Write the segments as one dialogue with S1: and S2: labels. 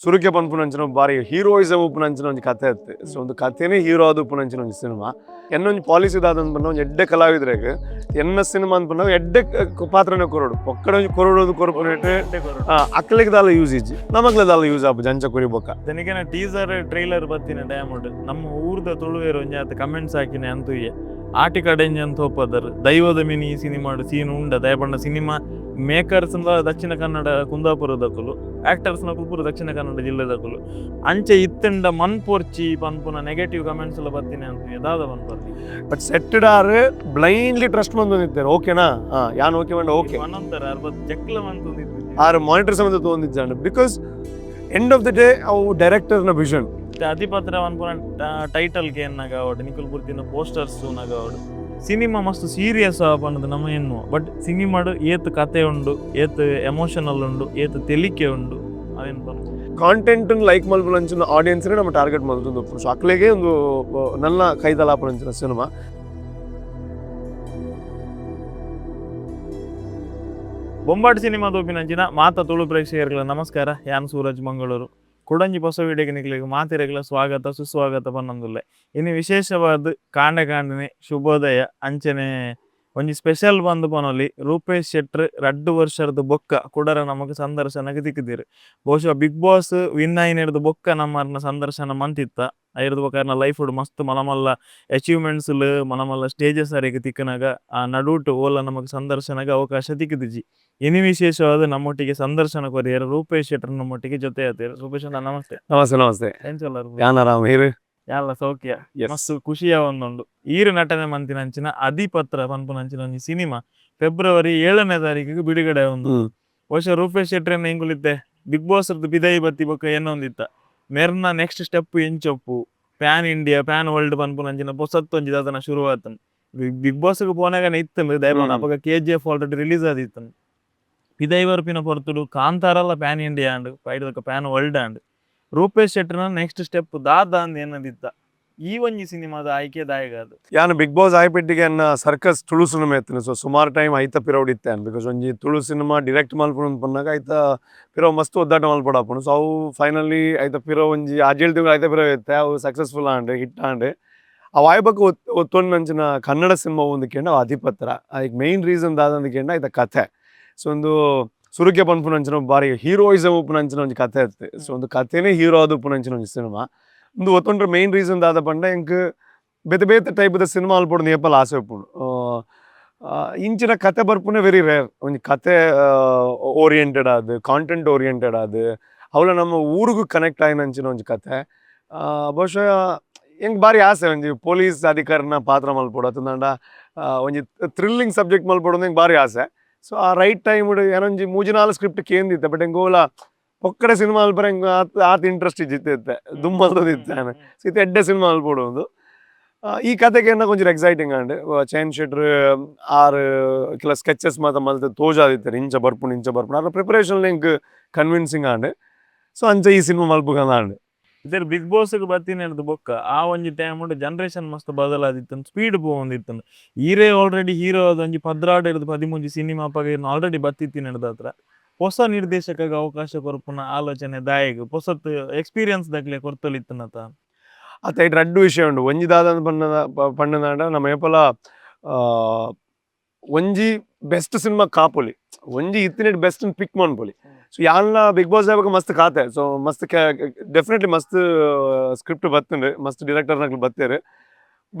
S1: ಸುರುಕೆ ಪನ್ಪುನಂಚಿನ ಬಾರಿ ಹೀರೋಯಿಸಮ್ ಉಪ್ಪುನಂಚಿನ ಒಂಜಿ ಕತೆ ಇತ್ತು. ಸೊ ಒಂದು ಕಥೆನೇ ಹೀರೋ ಆದ್ ಉಪ್ಪುನಂಚಿನ ಒಂಜಿ ಸಿನಿಮಾ. ಎನ್ನ ಒಂಜಿ ಪಾಲಿಸಿ ದಾದ ಪಂಡ, ಒಂಜಿ ಎಡ್ಡೆ ಕಲಾವಿದ್ರೆಗ್ ಎನ್ನ ಸಿನಿಮಾ ಅನ್ಪುನ ಎಡ್ಡೆ ಪಾತ್ರನೇ ಕೊರಡು, ಪೊಕ್ಕಡೆ ಒಂಜಿ ಕೊರಡು ಕೊರಪುನೆಟ್ ಅಕ್ಲೆಗ್ ದಾಲ ಯೂಸ್ ಇಜ್ಜಿ, ನಮಗ್ಲ ದಾಲ ಯೂಸ್ ಆಪುಜಿ ಅಂಚ ಕೊರಿ ಬೊಕ್ಕ.
S2: ದನಿಕನ ಟೀಸರ್ ಟ್ರೈಲರ್ ಬತ್ತಿನ ಟೈಮ್ ನಮ್ಮ ಊರ್ದ ತುಳುವೇರು ಒಂಜಿ ಆತ ಕಮೆಂಟ್ಸ್ ಹಾಕಿನ ಅಂತುಯೆ ಆಟಿ ಕಡೆಂಜಿ ಅಂತ ಹೋಪದರ್ ದೈವದ ಮಿನಿ ಈ ಸಿನಿಮಾ ಸೀನ್ ಉಂಡ. ದಯಪಂಡ cinema makers Dakshina Kannada ಕುಂದಾಪುರದಕುಲು, actors ನ ಪೂರ ದಕ್ಷಿಣ ಕನ್ನಡ ಜಿಲ್ಲೆದಕುಲು. ಅಂಚೆ ಇತ್ತಂಡ ಮನ್ಪೊರ್ಚಿ ಪನ್ಪುನ ನೆಗೆಟಿವ್ ಕಮೆಂಟ್ಸ್ ಎಲ್ಲ ಬತ್ತಿನ ಅಂತ ದಾದ ಪನ್ಪರ್ನಿ?
S1: ಬಟ್ ಸೆಟ್ಟೆಡ್ R blindly trust ಬಂದಿದ್ದಾರೆ, ಓಕೆನಾ? ಹಾ, ಯಾನ್ ಓಕೆ ಮಂಡ ಓಕೆ.
S2: ಒಂದೊಂದರ ಅರ್ಬತ್ ಜಕ್ಲ ಮಂತೊಂದಿತ್ತು.
S1: ಆರ್ ಮಾನಿಟರ್ ಸಮೇತ ತಗೊಂಡಿದ್ದಾನೆ, because end of the day ಅವು ಡೈರೆಕ್ಟರ್ನ ವಿಷನ್.
S2: ಅಧಿಪತ್ರ ಪನ್ಪುನ ಟೈಟಲ್ ಗೆ ಏನಾಗ ಅವಡು ನಿಕುಲ್ ಪೂರ್ತಿನ ಪೋಸ್ಟರ್ಸ್ ನಾಗ ಅವಡು ಸಿನಿಮಾ ಮಸ್ತ್ ಸೀರಿಯಸ್ ಪನ್ನದು ನಮ್ಮ ಎನ್ನುವ. ಬಟ್ ಸಿನಿಮಾಡು ಏತ್ ಕತೆ ಉಂಡು, ಏತ್ ಎಮೋಷನಲ್ ಉಂಡು, ಏತ್ ತೆಲಿಕೆ ಉಂಡು, ಅವೇನು ಪನ್ಪ?
S1: ಕಾಂಟೆಂಟ್ ಲೈಕ್ ಮಲ್ಪುನಂಚಿನ ಆಡಿಯನ್ಸ್ ನಮ್ಮ ಟಾರ್ಗೆಟ್ ಮಲ್ತೊಂದು. ಸೊ ಅಕ್ಲೆಗೆ ಒಂದು ನನ್ನ ಕೈದಲಾಪುನಂಚಿನ ಸಿನಿಮಾ.
S2: ಬೊಂಬಾಟ್ ಸಿನಿಮಾ ತೋಪಿನಂಚಿನ ಮಾತ ತುಳು ಪ್ರೇಕ್ಷಕರುಗಳ ನಮಸ್ಕಾರ. ಯಾನ್ ಸೂರಜ್ ಮಂಗಳೂರು. ಕುಡಂಜಿ ಹೊಸ ವಿಡಿಯೋಗೆ ನಿಕ್ಲೆಗ್ ಮಾತೆರೆಗ್ಲ ಸ್ವಾಗತ ಸುಸ್ವಾಗತ ಪನ್ನೊಂದುಲ್ಲೆ. ಇನ್ನು ವಿಶೇಷವಾದ ಕಾಂಡೆ ಕಾಂಡನೆ ಶುಭೋದಯ. ಅಂಚನೆ ಒಂಜಿ ಸ್ಪೆಷಲ್ ಬಂದು ಪನೊಲಿ. ರೂಪೇಶ್ ಶೆಟ್ರ್ ರಡ್ಡು ವರ್ಷದ ಬೊಕ್ಕ ಕುಡರ ನಮಕ್ ಸಂದರ್ಶನಕ್ಕೆ ತಿಕ್ಕಿದಿರು. ಬಹುಶಃ big boss win ಆಯಿನೆಡ್ದು ಬೊಕ್ಕ ನಮ್ಮರ್ನ ಸಂದರ್ಶನ ಮಂತಿತ್ತ. ಐರ್ದ ಬೊಕ್ಕ ಲೈಫ್ ಮಸ್ತ್ ಮಲ್ಲ ಮಲ್ಲ ಅಚೀವ್ಮೆಂಟ್ಸ್, ಮಲ್ಲ ಮಲ್ಲ ಸ್ಟೇಜಸ್ ಅರೆಗ್ ತಿಕ್ಕನಾಗ ಆ ನಡುಟು ಓಲ ನಮಕ್ ಸಂದರ್ಶನಕ್ಕೆ ಅವಕಾಶ ತಿಕ್ಕಿದಿಜಿ. ಇನಿ ವಿಶೇಷವಾದ ನಮ್ಮೊಟ್ಟಿಗೆ ಸಂದರ್ಶನ ಕೊರಿಯರ್ ರೂಪೇಶ್ ಶೆಟ್ಟರ್ ನಮ್ಮೊಟ್ಟಿಗೆ ಜೊತೆ ಆತೇರು. ರೂಪೇಶ್ ಅಣ್ಣ, ನಮಸ್ತೆ.
S1: ನಮಸ್ತೆ ನಮಸ್ತೆ.
S2: ಎಂಚಲ್ಲ?
S1: ಯಾನ್ ಆರಾಮ್, ಹೇರು?
S2: ಯಾಲ ಸೌಖ್ಯ. ಮಸ್ತ್ ಖುಷಿಯ ಒಂದುಂಡು. ಈರು ನಟನೆ ಮಂತಿನಂಚಿನ ಅಧಿಪತ್ರ ಪನ್ಪುನಂಚಿನ ಒಂಜಿ ಸಿನಿಮಾ ಫೆಬ್ರವರಿ 7ನೇ ತಾರೀಕಿಗೆ ಬಿಡುಗಡೆ ಒಂದು. ಬಹುಶಃ ರೂಪೇಶ್ ಶೆಟ್ಟರ್ ಎಂಕುಲಿತ್ತೆ ಬಿಗ್ ಬಾಸ್ ಬಿದೈ ಬತ್ತಿ ಬೊಕ್ಕ ಏನೊಂದಿತ್ತ ಮೆರ್ನ ನೆಕ್ಸ್ಟ್ ಸ್ಟೆಪ್ ಎಂಚೊಪ್ಪು, PAN India PAN world ಪನ್ಪುನಂಚಿನ ಪೊಸತ್ತೊಂಜಿ ದಾದನ ಶುರುವಾತನ್. ಬಿಗ್ ಬಾಸ್ ಪೋನಾಗನೆ ಇತ್ತಂದು ದಯಪಾನ. ಅಪಗ KGF already release ಆದಿತ್ತಂದು. ಪಿದೈ ಬರ್ಪಿನ ಪೊರ್ತುಡು ಕಾಂತಾರಲ್ಲ PAN India and ಪೈಡ್ದಕ PAN world and. Rupesh ಶೆಟ್ಟರ್ನ next step ದಾದ ಅಂದ್ ಏನದಿತ್ತ? ಈ ಒಂಜಿ ಸಿನಿಮಾದ ಆಯ್ಕೆ ದಾಯಗಾದು?
S1: ಯಾನ್ ಬಿಗ್ ಬಾಸ್ ಆಯ್ಪೆಟ್ಟಿಗೆ ಅನ್ನ ಸರ್ಕಸ್ ತುಳು ಸಿನಿಮಾ ಎತ್ತಿನ. ಸೊ ಸುಮಾರು ಟೈಮ್ ಐತ ಪಿರೌಡ್ ಇತ್ತೆ because ಒಂಜಿ ತುಳು ಸಿನಿಮಾ ಡಿರೆಕ್ಟ್ ಮಲ್ಪುನು ಪನ್ನಾಗ ಐತ ಪಿರವು ಮಸ್ತ್ ಒದ್ದಾಟ ಮಲ್ಪಡಾಪುಂಡು. ಸೊ ಅವು ಫೈನಲಿ ಐತ ಪಿರವು ಒಂಜಿ ಆಜೇಳು ತಿಂಗಳು ಐತ ಪಿರವು ಇತ್ತೆ. ಅವು successful and hit and ಅವು ಆಯ್ಬಕ್ ಒತ್ತೊಂದಂಚಿನ ಕನ್ನಡ ಸಿನಿಮಾ ಒಂದು ಕೇಂಡ ಅವು ಅಧಿಪತ್ರ. ಐಕ್ ಮೈನ್ ರೀಸನ್ ದಾದಂದು ಕೇಂಡ ಐತ ಕಥೆ. ಸೊ ಒಂದು ಸುರುಕೆ ಪನ್ಪುನಂಚಿನ ಬಾರಿ ಹೀರೋಯಿಸಮ್ ಉಪ್ಪುನಂಚಿನ ಒಂಜಿ ಕಥೆ ಇತ್ತು. ಸೊ ಒಂದು ಕಥೆನೇ ಹೀರೋ ಆದ್ ಉಪ್ಪುನಂಚಿನ ಒಂಜಿ ಸಿನಿಮಾ. ಒಂದು ಒತ್ತೊಂಡ್ರ ಮೈನ್ ರೀಸನ್ ದಾದ ಪಂಡ, ಎಂಕ್ ಬೇತೆ ಬೇತೆ ಟೈಪ್ದ ಸಿನಿಮಾ ಅಲ್ಪೊಡು ಏಪಲ ಆಸೆ ಉಪ್ಪುಂಡು. ಆ, ಆ, ಇಂಚಿನ ಕತೆ ಬರ್ಪುನೆ ವೆರಿ ರೇರ್. ಒಂಜಿ ಕತೆ ಓರಿಯೆಂಟೆಡ್ ಆದ್, ಕಾಂಟೆಂಟ್ ಓರಿಯೆಂಟೆಡ್ ಆದ್, ಅವಲ ನಮ್ಮ ಊರುಗು ಕನೆಕ್ಟ್ ಆಯಿನಂಚಿನ ಒಂಜಿ ಕತೆ. ಬಹುಶಃ ಎಂಕ್ ಬಾರಿ ಆಸೆ ಒಂಜಿ ಪೊಲೀಸ್ ಅಧಿಕಾರಿನ ಪಾತ್ರ ಮಲ್ಪೊಡು ಅತ್ತಂಡ ಒಂಜಿ ಥ್ರಿಲ್ಲಿಂಗ್ ಸಬ್ಜೆಕ್ಟ್ ಮಲ್ಪೊಡು ಎಂಕ್ ಬಾರಿ ಆಸೆ. ಸೊ ಆ ರೈಟ್ ಟೈಮ್ ಏನೊಂಜಿ ಮೂಜಿ ನಾಲ್ ಸ್ಕ್ರಿಪ್ಟ್ ಕೇಂದಿತ್ತೆ. ಬಟ್ ಎಂಕ್ ಓಲ ಪೊಕ್ಕಡೆ ಸಿನಿಮಾ ಅಲ್ಪರೆ ಎಂಕ್ ಆತ್ ಆತ್ ಇಂಟ್ರೆಸ್ಟ್ ಇಜ್ಜಿತ್ತೆ ಇತ್ತೆ ದುಮ್ಮಲ್ದದಿತ್ತೆ. ಸೊ ಇತ್ತೆ ಎಡ್ಡೆ ಸಿನಿಮಾ ಅಲ್ಪೊಡು ಒಂದು. ಈ ಕತೆಗೆ ಏನ ಕೊಂಚ exciting and chain ಶೆಟ್ರ್ ಆರ್ ಕೆಲ ಸ್ಕೆಚಸ್ ಮಾತ ಮಲ್ತ್ ತೋಜಾದಿತ್ತೆರ್, ಇಂಚ ಬರ್ಪುಂಡು, ಇಂಚ ಬರ್ಪುಂಡು. ಆರ್ preparation ಎಂಕ್ convincing and. So ಅಂಚ ಈ ಸಿನಿಮಾ ಮಲ್ಪುಗಂದ ಆಂಡ್.
S2: ಇದ್ರ ಬಿಗ್ ಬಾಸ್ ಬತ್ತಿನ ಬೊಕ್ಕ ಆ ಒಂಜಿ ಟೈಮ್ ಜನರೇಷನ್ ಮಸ್ತ್ ಬದಲಾದಿತ್ತು, ಸ್ಪೀಡ್ ಪೋವೊಂದಿತ್ತು. ಈರೇ ಆಲ್ರೆಡಿ ಹೀರೋ ಆದ ಒಂಜಿ 12 ಹಿಡ್ದು 13 ಸಿನಿಮಾ ಅಪಗ ಆಲ್ರೆಡಿ ಬತ್ತಿತ್ತಿನ ಹತ್ರ. ಹೊಸ ನಿರ್ದೇಶಕಗೆ ಅವಕಾಶ ಕೊರ್ಪುನ ಆಲೋಚನೆ ದಾಯಗ್? ಪೊಸತ್ ಎಕ್ಸ್ಪೀರಿಯನ್ಸ್ ದಕ್ಲೆ ಕೊರ್ತಲಿತ್ತನತ?
S1: ಅತ್ತ, ಐಟ್ ರಡ್ಡು ವಿಷಯ ಉಂಡು. ಒಂಜಿ ದಾದ ಪನ್ನದ ಪಣ್ಣದಾಂಡ, ನಮ್ಮ ಏಪಲ ಒಂಜಿ ಬೆಸ್ಟ್ ಸಿನಿಮಾ ಕಾಪೊಲಿ, ಒಂಜಿ ಇತ್ತಿನೆಟ್ ಬೆಸ್ಟ್ ಪಿಕ್ ಮನ್ಪೊಲಿ. ಸೊ ಯಾನ್ಲ ಬಿಗ್ ಬಾಸ್ ಆವಾಗ ಮಸ್ತ್ ಕಾತೆ. ಸೊ ಮಸ್ತ್ ಡೆಫಿನೆಟ್ಲಿ ಮಸ್ತ್ ಸ್ಕ್ರಿಪ್ಟ್ ಬತ್ತುಂಡು, ಮಸ್ತ್ ಡಿರೆಕ್ಟರ್ ನಕ್ಲು ಬತ್ತೇರು.